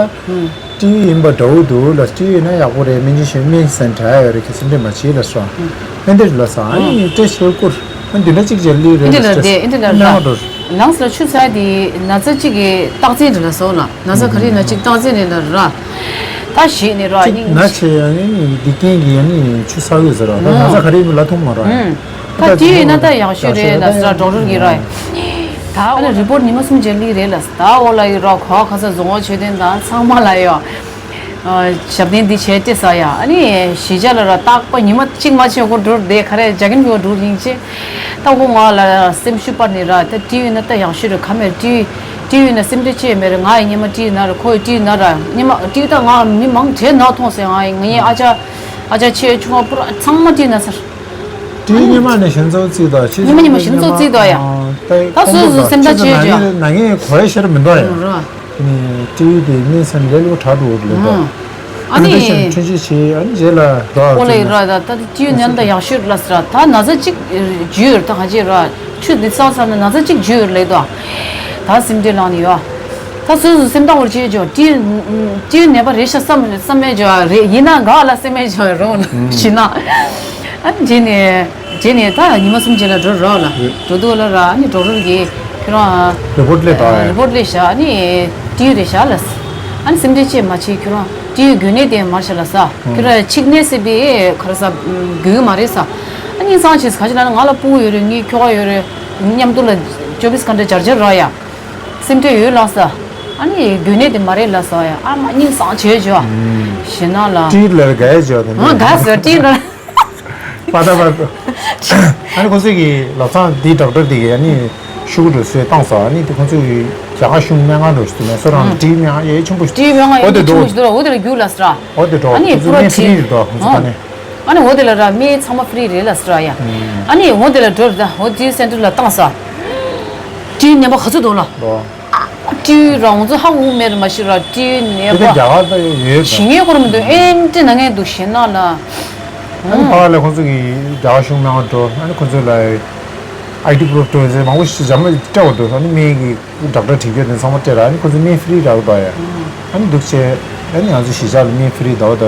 ཊི་བི་ཡིན་པ་འདྲ་བོ་འདུག་ལ་ཊི་བི་ཡིན་ན་ཡག་པོ་རེད་སྨན་བཅོས་ཤོད་སྨན་ཟན་དྲ་ཡོད་རེད་ཁ་སེམས་ཁྲལ་མ་བྱེད་ལ་སོ་ཨ་ནི་འདི་རེད་ལ་ས་ཨ་ནི་ཊེ་སི་ཊི་བྱེད་དགོས་རུ་ཨ་ནི་འདི་འདྲ་གཅིག་བྱས་ལི་རེད་ཨིན་ཌི་ལ་ཊེ་སི་ཊི་ཨིན་ཌི་ལ་ན་འགྲོ་ལངས་ལ་ཆུ་ཚ་དེ་ན་ཚ་གཅིག་གི་རྟགས་མཚན་རེད་ལ་སོ་ལ་ན་ཚ་ག་རེ་ན་གཅིག་རྟགས་མཚན་རེད་ལ་ར། ད་ཞིག་ནས་ར་གཅིག་སྙིང་ན་ཆེ་ཡང་ནི་འདི་རྐྱེན་གྱིས་ཡང་ནི་ཆུ་ཚ་གི་ཟེར་ར་ད་ན་ཚ་ག་རེ་ཡིན་པ་ལ་ཐུག་མ་ར་ཡང་། ད་དེ་ཡིན་ན་ད་ཡག་ཤོས་རེད་ལ་ཟེར་ཌོག་ཊར་གྱིས་ར། ད་ཨ་ནི་རི་པོར་ཊི་ཉི་མ་གསུམ་རྗེས་སླེབས་རེད་ལ་ད་འོ་ལ་ཡི་ར་གོ་ཁ་ས་བཟོ་བོ་ཆོས་ལྡན་དང་ཚང་མ་ལ་ཡོ། ཞབས་བརྟན་འདི་བྱས་ཏེ་ས་ཡ་ཨ་ནི་གཞིས་ཆགས་ལ་ར་རྟག་པ་ཉི་མ་གཅིག་མ་བྱས་གོ་འགྲོ་བསྡད་ག་རེ་རྒྱ་རྒན་གྱི་འགྲོ་ཡིན་ཅེ། ད་ཁོ་ང་ལ་སེམས་ཤུགས་སྤར་ནས་ར་ད་ཊི་བི་ན་ད་ཡག་ཤོས་རེད་ག་མེད་ཊི་བི་ཊི་བི་ན་སེམས་ཁྲལ་ཆེ་མེད་རེད་ང་ཡི་ཉི་མ་ཊི་བི་ན་ར་ཁོ་ཡི་ཊི་བི་ན་ར་ཉི་མ་ཊི་བི་ད་ང་མི་མང་གྲས་ན་མཐོང་སེ་ང་ཡི་ང་ཡི་ཨ་ཅག་ཨ་ཅག་ཆེ་ཆུང་བ་པུ་ར་ཚང་མ་ཊི་བི་ན་ཚར། ཊི་བི་ཉི་མ་ནས་ཞིང་ཚོགས་རྩིས་དང་ཕྱི་ཉི་མ་ཉི་མ་ཞིང་ཚོགས་རྩིས་དང་ཡ། ད་སོ་སོ་སེམས་ཐག་ཆོད་ཆོད། ན་ངས་གོ་ཡ་ཤར་མི་འདུག་ཡ། ནི་ཊི་བི་དེ་ནས་སེམས་ལས་ལོ་གྲགས་འགྲོ་གི་ལོ་ཨ་ནི་ཁྲུན་ཆེ་ཆེ་ཨ་ནི་རྗེས་ལ་འགྲོ་ཨ་ཁོ་ལ་ཡི་ར་ད་ད་ཊི་བི་ཉན་ད་ཡག་ཤོས་ལ་ཟེར་ད་ན་ཚ་གཅིག་རྒྱུ་ཡོད་ད་ག་ཅེ་ར་ཆུ་འདི་ཚ་ཚ་ན་ན་ཚ་གཅིག་རྒྱུ་ཡོད་ལེ་ད་ད་སེམས་ཁྲལ་ལངས་ནི་ཡོད་ད་སོ་སོ་སེམས་ཐག་བོར་བྱེད་ཆོག་ཊི་ཊི་བི་ནད་པ་རེད་ཤག་བསམ་བསམ་མེད་ཆོག་རེད་ཡིན་ན་ག་ལ་སེམས་མེད་ཆོག་རོང་ལ་ཤི་ན་ཨ་ནི་རྗེས་ནས། རྗེས་ནས་ད་ཉི་མ་གསུམ་རྗེས་ལ་འགྲོ་རོགས་ལ་འགྲོ་འདུག་ལ་ར་ཨ་ནི་ཌོག་ཊར་གྱིས་ཁྱོད་རང་རི་པོར་ཊི་སླེབས་དང་རི་པོར་ཊི་སླེབས་ཤག་ཨ་ནི་ཊི་བི་རེད་ཤག་ལ་ཨ་ནི་སེམས་ཁྲལ་ཅེས་མ་བྱེད་ཁྱོད་རང་ཊི་བི་དགོས་ནས་དེ་མར་ཤག་ལ་ས་ཁྱོད་རང་ཆིག་ནས་སྲིད་པའི་ཁར་ས་དགོས་ཀྱི་མ་རེད་ས་ཨ་ནི་སང་ཆེས་ག་ཅི་ལ་ང་ལ་སྤུ་གུ་ཡོད་རེད་ངའི་ཁྱོ་ག་ཡོད་རེད་མཉམ་དུ་ལ་ཅོ་བིས་ཀན་ཊ་འབྱར་འབྱར་ར་ཡ་སེམས་ཁྲལ་ཡོད་ལ་ས་ཨ་ནི་དགོས་ནས་དེ་མ་རེད་ལ་ས་ཡ་ཨ་མ་སྙིང་སང་བྱེད་བྱོས་ཞེ་ན་ལ་ཊི་བི་ལ་དགའ་ཡ་བྱོས་དེ་འདྲ་དགའ་ཟེར་ཊི་བི་ལ། པ་ད་པ། ཨ་ནི་ཁོ་ཚོས་ཀྱི་ལབ་སྟངས་འདི་ཌོག་ཊར་འདི་གི་ཨ་ནི་ཤུ་གུ་འགྲོ་སོས་བཏང་སོ་ཨ་ནི་དེ་ཁོ་ཚོས་ཀྱི་རྒྱ་གར་གཞུང་སྨན་ཁང་འགྲོ་ཞིག་ཏུ་ནས་སོ་རང་ལ་ཊི་བི་སྨན་ཁང་ཡེ་ཆེན་པོ་ཞིག་ཊི་བི་སྨན་ཁང་ཡེ་ཆེན་པོ་ཞིག་འདུག་ར་འོ་དེ་ལ་རྒྱུགས་ལ་སི་ར། འོ་དེ་འགྲོ་ཨ་ནི་ཁོ་ཚོ་སྨན་ཕི་རི་རེད་འདུག་ཁོ་ཚོ་ད་ནི། ཨ་ནི་འོ་དེ་ལ་ར་སྨན་ཚང་མ་ཕི་རི་རེད་ལ་སི་ར་ཡ། ཨ་ནི་འོ་དེ་ལ་འགྲོ་ར་ད་འོ་དེ་སེན་ཊར་ལ་བཏང་ས། ཊི་བི་ནད་པ་ག་ཚོད་འདུག་ལ། ཊི་བི་རང་ཚོ་ཧ་གོ་མེད་ར་མ་ཤི་ར་ཊི་བི་ནད་པ། དེ་རྒྱ་གར་ད་ཡོད་ཡོད་ད། ཞི་ངེས་སྐོར་མི་འདུག་ཨེ་འདྲ་ན་ངས་འདུག་ཞེ་ན་ལ། ཨ་ནི་ཕ་ལ་ཁོང་ཚོ་གི་རྒྱ་གར་གཞུང་མང་འགྲོ་ཨ་ནི་ཁོང་ཚོ་ལ་ཨའི་ཌི་པུ་རུབ་འགྲོ་ཟེར་མང་པོ་ཞིག་འཇམ་མ་སྤྲད་འོ་འདུག་ཨ་ནི་སྨན་གི་ཌོག་ཊར་དྲིན་སྐྱོན་དེ་ཚང་མ་སྤྲད་ར་ཨ་ནི་ཁོང་ཚོ་སྨན་ཕི་རི་རག་འདུག་ཡ། ཨ་ནི་འདུག་ཆེ་ཨ་ནི་ང་ཚོ་གཞིས་ཆགས་ལ་སྨན་ཕི་རི་འདུག་ད་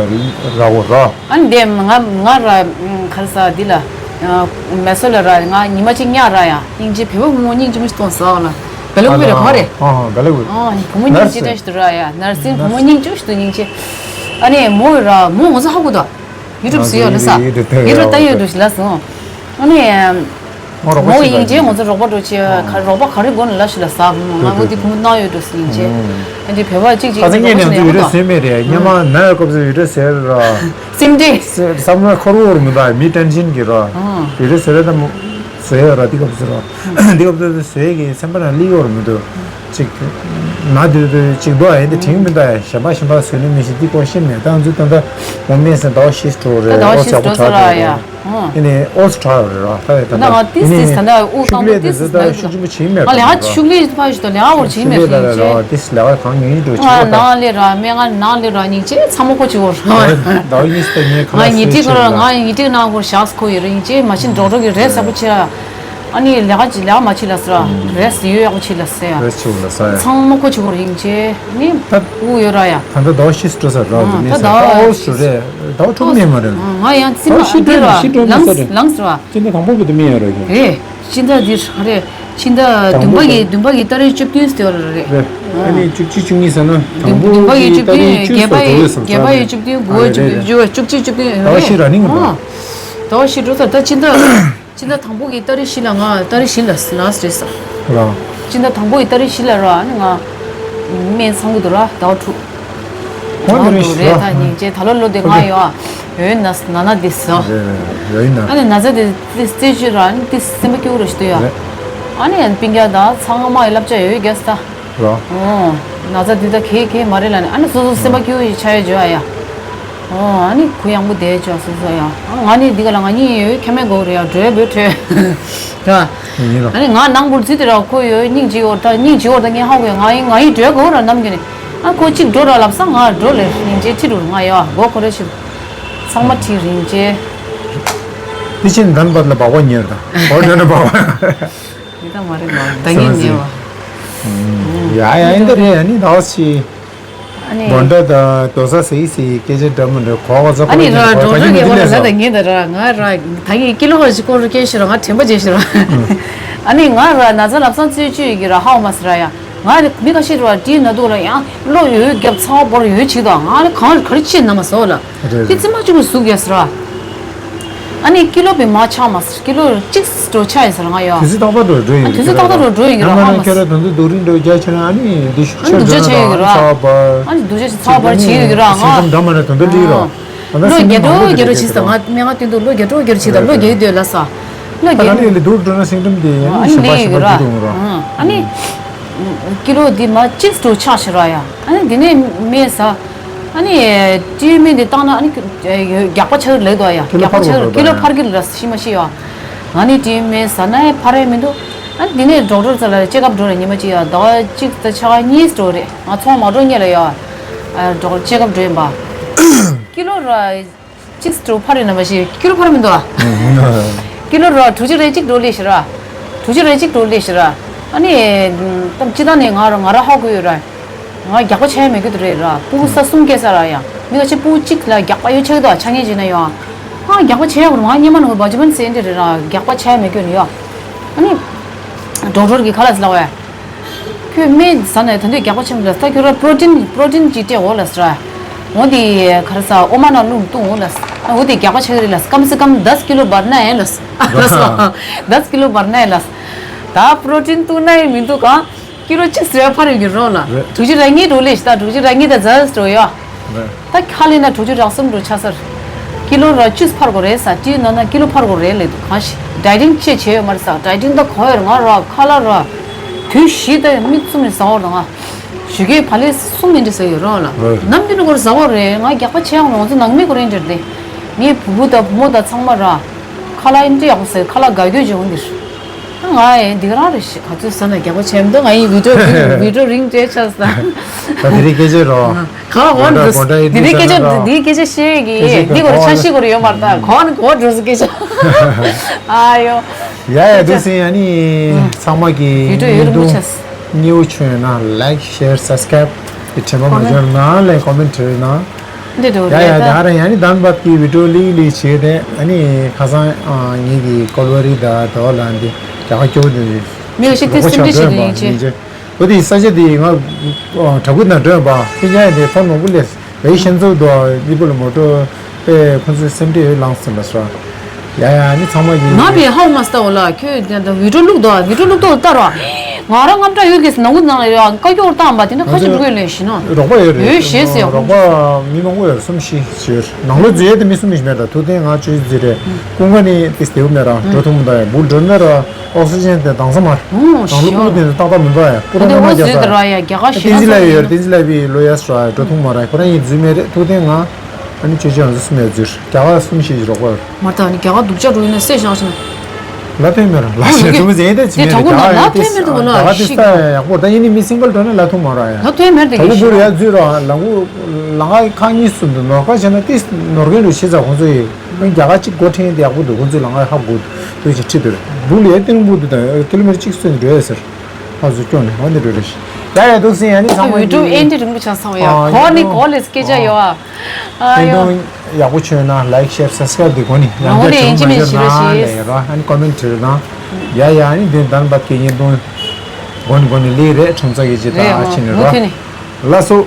རག་འོ་ར། ཨ་ནི་དེ་ང་ང་ར་ཁར་ས་འདི་ལ་མེ་སོ་ལ་ར་ང་ཉི་མ་གཅིག་ཉལ་ར་ཡ་སྙིང་རྗེ་བོད་པ་བུ་མོ་སྙིང་རྗེ་མོ་ཞིག་གཏོང་ས་ལ་བེ་ལ་ཀུ་རེ་ག་རེ། ཨ་བེ་ལ་ཀུ། ཨ་བུ་མོ་སྙིང་རྗེ་བཀྲ་ཤིས་འདུག་ར་ཡ་ནར་སིང་བུ་མོ་སྙིང་རྗེ་མོ་ཞིག་འདུག་སྙིང་རྗེ། ཨ་ནི་མོ་ར་མོ་ང་ཚོ་ཧ་གོ་ད་ཡུ་ཊུབ་སི་ཡོད་ལ་ས་ཡུ་ཊུབ་ལྟ་ཡོད་འདུག་ཞིག་ལ་སོང་། ཨ་ནི། ང་རོགས་པ་མོ་བྱེད་ཡིན་ཅེ་ང་ཚོ་རོགས་པ་འགྲོ་ཅེ་ཁ་རོགས་པ་ག་རེ་དགོས་ན་ལབ་ཞུ་ལ་ཟ་བུ་མོ་ང་ངོ་དེ་བུ་མོ་གནང་ཡོད་འགྲོ་སི་ཡིན་ཅེ། ཨ་འདི་བོད་པ་གཅིག་གཅིག་ཁ་སང་ངས་ནང་ཚོ་ཡུ་རེ་བཟོས་མེད་རེད་སྙམ་མ་ན་ཡོད་སྐབས་སུ་ཡུ་རེ་ཟེར་ར། སེམས་ཁྲལ། བསམ་ན་ཁོར་བོར་མི་འདུག་མི་ཊེན་ཤན་གྱི་ར། ཡུ་རེ་ཟེར་ར་ད་མོ་ཟེར་ཡོད་ར་འདི་སྐབས་སུ་ར། འདི་སྐབས་སུ་ཟེར་གི་སེམས་པ་ན་ལི་ཡོར་མི་འདུག་ཅིག་ན་དུས་དུས་ཅིག་འདུག་ཨ་ཡིན་དེ་དྲན་མི་འདུག་ཨ་གཞན་པ་གཞན་པ་ཟོས་ནི་མི་ཤེས་འདི་སྐོར་ཤེས་མེད་ད་ང་ཚོ་ད་ལྟ་འོ་མེད་ཟེར་ཟླ་བ་ཤེས་འགྲོ་རེད་ད་ཟླ་བ་ཨོ་ཤེས་ཟ་འགྲོ་ས་ཁྲག་ར་ཡ་ཧུང་། ཨ་ནི་ཨོ་ཟ་ཁྲག་རེད་ར་ད་ཡ་ད་ད་ང་ལྟ་ཏིས་ཏིས་ད་ལྟ་དབུགས་བཏང་དུས་ཏིས་ཏིས་ད་ཤུགས་ཆེན་པོ་བྱེད་མེད་ང་ལས་ཧ་ཤུགས་ལས་ཕ་ཞུ་ད་ལས་ཧ་བོར་བྱེད་མེད་ཤུགས་ལས་ལ་ར་ཏིས་ལས་ཧ་གང་ཡིན་འགྲོ་ཆུ་ང་བོ་ད་ནང་ལས་ར་མེ་ང་ནང་ལས་ར་སྙིང་རྗེ་ཚ་མོ་ཁོ་ཆུ་བོར་ཟླ་བ་གཉིས་ད་ངས་ང་ཉི་ཁྲི་ཁོ་ར་ང་ཉི་ཁྲི་ནང་ཁོ་ཞག་ཁོ་ཡོད་ར་སྙིང་རྗེ་མ་ཤིན་འགྲོ་འགྲོ་གི་རེད་ཟ་ཁོ་ཆེ་ར། ཨ་ནི་ལས་ཀ་ཅི་ལས་ཀ་མ་བྱེད་ལ་ཟེར་བ། རེས་ཡོད་ཡག་པོ་བྱེད་ལ་ཟེར་ཡ། རེས་བྱེད་ལ་ཟེར་ཡ། ཚང་མ་ཁོ་བྱེད་དགོས་རེད་ཡིན་ཅེ། ནི་ད་དབུགས་ཡོད་ར་ཡ། ད་ལྟ་ཟླ་བ་ཤི་སྤྲོ་ས་ར་འདུག་མེད་ཟེར་ད་ཨོ་ཞུ་རེད་ཟླ་བ་དྲུག་མེད་མ་རེད། ང་ཡང་ཙི་མ་ཨ་འདི་ར་ལངས་ལངས་ཟེར་བ། སྤྱི་ཟླ་དང་པོ་གི་དུ་མི་ཡོད་ར་ཡིན། རེད། སྤྱི་ཟླ་འདི་ར་རེད། སྤྱི་ཟླ་བདུན་པ་གི་བདུན་པ་གི་ཏ་རིག་བཅུ་བདུན་ཟེར་བ་ར་རེད། རེད། ཨ་ནི་བཅུ་གཅིག་བཅུ་གཉིས་ཟེར་ན་དང་པོ་བདུན་པ་གི་གི་བཅུ་ཏ་རིག་བདུན་བཅུ་བརྒྱད་པ་ཡི་བརྒྱད་པ་ཡི་བཅུ་བདུན་དགུ་བ་བཅུ་བདུན་བཅུ་བཅུ་གཅིག་བཅུ་བདུན་ཟླ་བ་ཤི་ར་ནི་ང་ད་ཟླ་བ་ཤི་འགྲོ་ས་ད་སྤྱི་ཟླ། སྤྱི་ཟླ་དང་པོ་གི་ཏ་རིག་བཞི་ལ་ང་ཏ་རིག་བཞི་ལ་ལ་སི་རེད་ས། ར། སྤྱི་ཟླ་དང་པོ་གི་ཏ་རིག་བཞི་ལ་ར་ཨ་ནི་ང་སྨན་ཚང་གི་འདུག་ར་ཟླ་བ་དྲུག་ཁོང་ཏ་རིག་བཞི་ར། རེད་ད་སྙིང་རྗེ་ད་ལོ་ལོ་དེ་ང་ཡོད་ཨ། ཡོད་ན་ན་ན་དེ་ས། རེད་རེད་ཡོད་ན། ཨ་ནི་ན་ཚ་དེ་རྩེ་གཅོད་ར་ཨ་ནི་དེ་སེམས་པ་སྐྱོ་བོ་ར་ཞིག་འདུག་ཡ། རེད། ཨ་ནི་སྤུན་ཀྱག་དང་ཚང་མ་ཡི་བསླབ་བྱ་ཡོད་རྒྱ་ས། ར། ཨོ། ན་ཚ་འདི་ད་གས་གས་མ་རེད་ལ་ནི་ཨ་ནི་སོ་སོ་སེམས་པ་སྐྱིད་པོ་ཞིག་ཆགས་ཡོད་བྱོས་ཨ་ཡ། ཨོ་ཨ་ནི་གུ་ཡངས་པོ་བསྡད་བྱོས་སོ་སོ་ཡ། ཨ་ང་ནི་འདི་ག་ལ་ང་གཉིས་ཡོད་ཁྱད་མེད་དགོས་རེད་ཡ་འགྲོས་བོད་འགྲོས། ར། ཡིན་ར། ཨ་ནི་ང་ནང་པུར་རྩིས་དེ་ར་ཁོ་ཡོད་སྙིང་རྗེ་འོར་ད་སྙིང་རྗེ་འོར་ད་ངས་ཧ་གོ་ཡ་ང་ཡིན་ང་ཡིན་འགྲོས་དགོས་ར་ནམ་རྒྱུན་ནི། ཨ་ཁོ་གཅིག་འགྲོ་ར་ལབ་ས་ང་འགྲོ་ལེ་སྙིང་རྗེ་ཁྲི་རུ་ང་ཡ་མགོ་ཁོ་རེ་ཞིག་ཚང་མ་ཁྲི་རིང་རྗེ། དེ་ཕྱིན་འདམ་བར་ལ་སྦག་པ་ཉེར་དང་འོར་འདྲ་ན་སྦག་པ། ད་མ་རེད་མ་ད་ངས་ཉེ་བ། ཡ་ཡ་ཨེ་འདི་རེད། ཨ་ནི་ད་ཅི་ཨ་ནི་བོན་ཏ་དང་རྡོ་ས་སི་སི་སྐད་ཆ་འདྲ་མི་འདྲ་གོ་བ་ཚོ་ཨ་ནི་ར་འགྲོ་གྲོན་གྱི་བ་ལ་ད་ངས་ད་ར་ང་ར་ད་ངས་ཀི་ལོ་བ་ཞིག་སྐོར་སྐད་ཤི་ར་ང་དྲན་པ་བརྗེད་ཤི་ར། ཨ་ནི་ང་ར་ན་ཚ་ལབ་སང་རྩོད་བཅུད་ཡི་གི་ར་ཧའོ་མ་སི་ར་ཡ། ང་རེ་མི་ཁ་ཤས་ར་དྲིས་ན་འདུག་ལ་ཡང་བློ་ཡོད་རྒྱབ་ཚ་བ་བོར་ཡོད་ཅིག་དང་ང་རེ་གང་རེ་ག་རེ་བྱེད་ན་མ་སོ་ལ། རེད་དེ་རེད། རྩིས་མ་གཅིག་པུ་ཟུག་ཡ་སི་ར། ཨ་ནི་ཀི་ལོ་བི་མ་ཆགས་མ་སི་ཀི་ལོ་གཅིག་འགྲོ་ཆགས་ཡ་སི་ར་ང་ཡ། དུས་ཚོད་ཏག་ཏག་འགྲོ་འགྲོ་ཡིན་གི་ར་ཧ་མ་སི། ཁྱོད་ར་དོན་དུ་སྡུག་རིང་འགྲོ་རྒྱ་ཆེ་ན་ཨ་ནི་འདི་ཤུགས་ཆེ་འགྲོ་ཆགས་ཡོད་གི་ར། ཚ་བ་བར། ཨ་ནི་སྡུག་ཆགས་ཚ་བ་བར་བྱེད་ཡོད་གི་ར་ང་སེམས་ཁམས་འདྲ་མ་འདྲ་དོན་དུ་ལི་ར། ཨ་ནི་བློ་སེམས་རྒྱ་ཁམས་འགྲོ་འགྲོ་རྒྱ་འགྲོ་རྒྱ་ཆེ་ས་ང་སྨན་ཁང་སྟོན་དུ་བློ་རྒྱ་འགྲོ་རྒྱ་ཆེ་ད་བློ་རྒྱ་ཡོད་དོད་ལ་ས། བློ་རྒྱ་ད་ནི་ལི་སྡུག་འགྲོ་ན་སེམས་ཁམས་དེ་ཨ་ནི་ཞན་པ་ཞན་པ་འགྲོ་འགྲོ་ར། ཨ་ནི་ཀི་ལོ་འདི་མ་གཅིག་འགྲོ་ཆགས་ཤི་ར་ཡ། ཨ་ནི་འདི་ནས་མེད་ས། ཨ་ནི་ཊི་ཝི་མེད་འདི་བཏང་ན་ཨ་ནི་རྒྱགས་པ་ཆགས་ལེགས་དོ་ཡ། རྒྱགས་པ་ཆགས་ཀི་ལོ་འཕར་གི་ལ་ཤི་མ་ཤི་ཡ། ང་ནི་ཊི་ཝི་མེད་ཟ་ན་ཡ་འཕར་ཡ་མི་འདུག་ཨ་ནི་འདི་ནས་ཌོག་ཊར་ཚ་ལ་ཅེག་ཨབ་འགྲོ་རེད། ཉི་མ་གཅིག་ཡ་ཟླ་བ་གཅིག་ད་ཆ་ག་གཉིས་འགྲོ་རེད། ང་ཚོང་མ་འགྲོ་ཉེ་ལ་ཡ། ཌོག་ཊར་ཅེག་ཨབ་འགྲོ་ཡིན་པ། ཀི་ལོ་ར་གཅིག་འགྲོ་འཕར་ཡིན་ན་མ་ཤི་ཀི་ལོ་འཕར་མི་འདུག་ཨ། ཀི་ལོ་ར་དྲུག་ཅུ་རེ་གཅིག་འགྲོ་ལེ་ཤི་ར། དྲུག་ཅུ་རེ་གཅིག་འགྲོ་ལེ་ཤི་ར། ཨ་ནི་ཏམ་ཅི་ད་ནས་ང་ར་ང་ར་ཧ་གོ་ཡོད་ར། ང་རྒྱགས་པ་ཆགས་ཡ་མེད་རྒྱུ་དེ་རེད་ར། སྤུ་གུ་ས་གསུམ་སྐྱེས་ས་ར་ཡ། མི་ཁ་ཤས་སྤུ་གུ་གཅིག་ལ་རྒྱགས་པ་ཡོད་ཆགས་ཀྱི་འདུག་ཆ་ངེས་བྱས་ན་ཡ། ང་རྒྱགས་པ་ཆགས་ཡ་གོ་ར་ང་སྙེ་མ་ནང་གི་བ་ཇི་མན་སེ་འདྲ་རེད་ར། རྒྱགས་པ་ཆགས་ཡ་མེད་རྒྱུ་ནི་ཡ། ཨ་ནི། ཌོག་ཊར་གི་ཁ་ལག་ཟ་ལ་བས། ཁྱོད་སྨན་ཟ་ནས་ད་འདོད་རྒྱགས་པ་ཆགས་མི་ལ་ས་ཁྱོད་ར་པྲོ་ཊིན་པྲོ་ཊིན་ཅིག་སྤྲད་འོ་ལ་ཟ་ར། འོ་དེ་ག་ར་ས་ཨོ་མ་ན་རླུང་བཏུང་འོ་ལ་ས། འོ་དེ་རྒྱགས་པ་ཆགས་རེད་ལ་ས། ཀམ་སེ་ཀམ་དཱས་ཀི་ལོ་འཕར་ན་ཡ་ལ་ས། ལ་ས། དཱས་ཀི་ལོ་འཕར་ན་ཡ་ལ་ས། ད་པྲོ་ཊིན་བཏུང་ན་ཡ་མི་འདུག་ག་ཀི་ལོ་གཅིག་ཟེར་བ་ཕར་ཡོད་ཀྱི་རོགས་ལ། རེད། དྲུག་ཅུ་རེ་གཉིས་འགྲོ་ལེ་ཤི་ད་དྲུག་ཅུ་རེ་གཉིས་ད་ཛ་འགྲོ་ཡོད། རེད། ད་ཁ་ལེ་ན་དྲུག་ཅུ་རེ་གསུམ་འགྲོ་ཆ་སར། ཀི་ལོ་ར་བཅུ་འཕར་དགོས་རེད་ས་ཀྲི་ན་ན་ཀི་ལོ་འཕར་དགོས་རེད་ལེ་འདུག་གང་ཞིག་ཌའི་ཊིང་ཅེས་བྱས་ཡོད་མ་རེད་ས། ཌའི་ཊིང་ད་གོ་ཡོད་ང་ར་ཁ་ལག་ར། དུས་བཞི་ད་མིག་བཙུམ་ནས་ཟ་འོར་ད་ང་། ཞུ་གེ་བ་ལེ་གསུམ་མི་འདྲ་ཟ་ཡོད་རོགས་ལ། རེད། ནམ་རྒྱུན་ནི་གོར་ཟ་འོར་རེད། ང་རྒྱགས་པ་ཆེ་ཡང་ང་ཚོ་ནང་མི་གོ་རེད་འདྲ་དེ། ངའི་བུ་བུ་དང་བུ་མོ་དང་ཚང་མ་ར། ཁ་ལག་ཨིན་ཏི་ཡག་པོ་ཟ་ཡོད་ཁ་ལག་དགའ་སྐྱོ་བྱུང་འདིར། ང་ཡིན་འདི་ག་རང་རེད་ཤི་ག་ཚོད་ཟ་ན་རྒྱགས་པ་ཆེ་མི་འདུག་ང་ཡིན་བི་ཌིའོ་བི་ཌིའོ་རིང་བྲེལ་ཆགས་ས། ད་དེ་རིང་སྐད་ཆ་རོ། ག་འོ་འགྲོ་སི་འདི་རིང་སྐད་ཆ་འདི་སྐད་ཆ་བཤད་ཀྱི་འདི་གོ་ར་ཆ་ཤི་གོ་ར་ཡོད་མ་རེད་ད་གོ་ན་གོ་འགྲོ་སི་སྐད་ཆ། ཨ་ཡོ། ཡ་ཡ་འདུག་སེ་ཡ་ནི་ཚང་མ་གི་བི་ཌིའོ་ཡོད་རིང་པོ་ཆགས། ཉེ་བོ་ཆོས་ན་ལའིཀ་ཤེར་སབ་སི་ཀ་རའིབ་དྲན་པ་མ་བརྗེད་ན་ལས་ཀོ་མེན་ཊི་ན། འདི་འགྲོ་ཡ་ཡ་རེད་ད་ད། ར་ཡ་ནི་དཱན་བད་ཀྱི་བི་ཌིའོ་ལི་ལི་བྱས་ཏེ་ཨ་ནི་ཁ་སང་ངེད་ཀྱི་ཀོལ་བ་རི་ད་དོ་ལ་འདི་རྒྱ་གར་སྐྱོ་བོ་འདི་མི་ཡོད་ཤི་ཏི་སིམ་ཏི་ཤི་ཏི་ཡིན་ཅེ། འོ་དེ་ས་ཆ་དེ་ང་དྲ་འབུ་ན་འགྲོ་བ་ཕི་ཉ་དེ་ཕོན་མང་པོ་ལས་བའི་ཤན་ཚུགས་དོ་ནི་པོ་ལ་མོ་ཊོ་པས་ཁོང་ཚོའི་སེམས་ཁྲལ་ཡོད་ལངས་ཟིན་པ་སོ། ཡ་ཡ་ནི་ཚང་མ་ཡིན། ང་བི་ཧའོ་མ་སྟ་འོ་ལ་ཁྱོད་ད་བི་ཌིའོ་ལུག་དོ་བི་ཌིའོ་ལུག་དོ་ལྟ་རོ། ང་རང་རྔམ་སྐྲག་ཡོད་གི་ནང་ཁུལ་ནང་ལ་ཡོད་ཀ་ཀྱོག་བཏང་བ་དེ་འདྲ་ཁ་ཅིག་འགྲོ་གི་ལས་ཤི་ན། རོགས་པ་ཡོད་རེད། ཡོད་ཤེས་ཟེར་ཡོང་། རོགས་པ་མི་མང་པོ་ཡོད་གསུམ་བཞི་ཞིག་ཡོད། ནང་ལོ་རྫི་ཡས་དེ་མི་གསུམ་བཞི་མེད་ད་ཐུག་ཐེངས་ང་ཆོས་རྫི་རེད། ཀུན་དགའ་ནི་ཏིས་དེའུ་མེད་ར་འགྲོ་ཐུབ་མི་ད་ཡ་བུ་འགྲོ་ན་ར་ཨོག་སི་ཇན་དེ་དྭངས་ས་མར། ནང་ལོ་ཀུ་དེ་ཏག་ཏག་མི་འདུག་ཡ་ཀུ་ར་ནང་ན་རྒྱ་ས། བསྟན་འཛིན་ལ་ཡོད་བསྟན་འཛིན་ལ་བི་ལོ་ཡ་སོ་འགྲོ་ཐུབ་མ་ར་ཁོ་རང་ཡི་རྫི་མེད་རེད་ཐུག་ཐེངས་ང་། ཨ་ནི་ཆོས་ཆོས་ང་ཚོ་གསུམ་ཡ་རྫི་རྒྱ་ག་གསུམ་བཞི་ཞིག་རོགས་པ་ཡོད། མ་ད་ནི་རྒྱ་ག་སྡུག་ཅག་འགྲོ་ཡིན་ན་སེ་བཞག་ཤི་ན། ལ་ཐོན་མེད་ར་ལ་ཤེས་ཐུབ་ཟེ་ཡིན་ད་ཅི་མེད་ར་ལ་ཐོན་མེད་དུ་ལ་ཤི་ད་ཡག་པོ་ད་ཡིན་ནི་མི་སིང་གལ་འགྲོ་ན་ལ་ཐུབ་མ་ར་ཡ། ལ་ཐོན་མེད་དེ་ད་གུ་བུར་ཡ་རྫི་ར་ལ་གུ་ལ་ང་ཁ་གཉིས་གསུམ་དུ་ནོར་ཁ་བྱས་ན་ཏིས་ནོར་མཁན་རུ་ཤི་ཚ་ཁོང་ཚོ་ཡི་རྒྱ་ག་གཅིག་སྒོ་ཕྲེང་དེ་ཡག་པོ་འདུག་ཁོང་ཚོས་ལ་ང་ཧ་གོ་འདུག་ཅིག་ཁྲིད་དེ་རེད་བུ་ལ་ཡ་ཏིང་བུ་དུ་ད་ཀི་ལོ་མི་ཊར་གཅིག་སོན་འགྲོ་ཡ་ཟེར། ཕར་ཚུར་སྐྱོང་ནས་འོ་འདི་འགྲོ་རེ་ཞིག་ཡ་ཡ་འདུག་སེ་ཡ་ནི་ཚང་མ་ཡིན་འགྲོ་ཨེ་འདྲ་རིང་པོ་ཆགས་སོང་ཡ་གོ་ནི་གོ་ལེ་སྐད་ཆ་ཡོད་ཨ། ཨ་ཡོ། ཡག་པོ་བྱུང་ན་ལའིཀ་ཤེར་སབ་སི་ཀ་རའིབ་འདི་གོ་ནི་ཡང་བསྐྱར་བྱུང་མ་བྱུང་ན་ལས་ར་ཨ་ནི་ཀོ་མེན་ཊི་རེ་ན་ཡ་ཡ་ཨ་ནི་འདི་དཱན་བད་ཀྱི་བརྙན་ཐུང་གོ་ནི་གོ་ནི་ལི་རེད་ཁྲོམ་ཚ་གི་ཇི་ད་ཨ་ཆི་ནི་ར་ལ་སོ།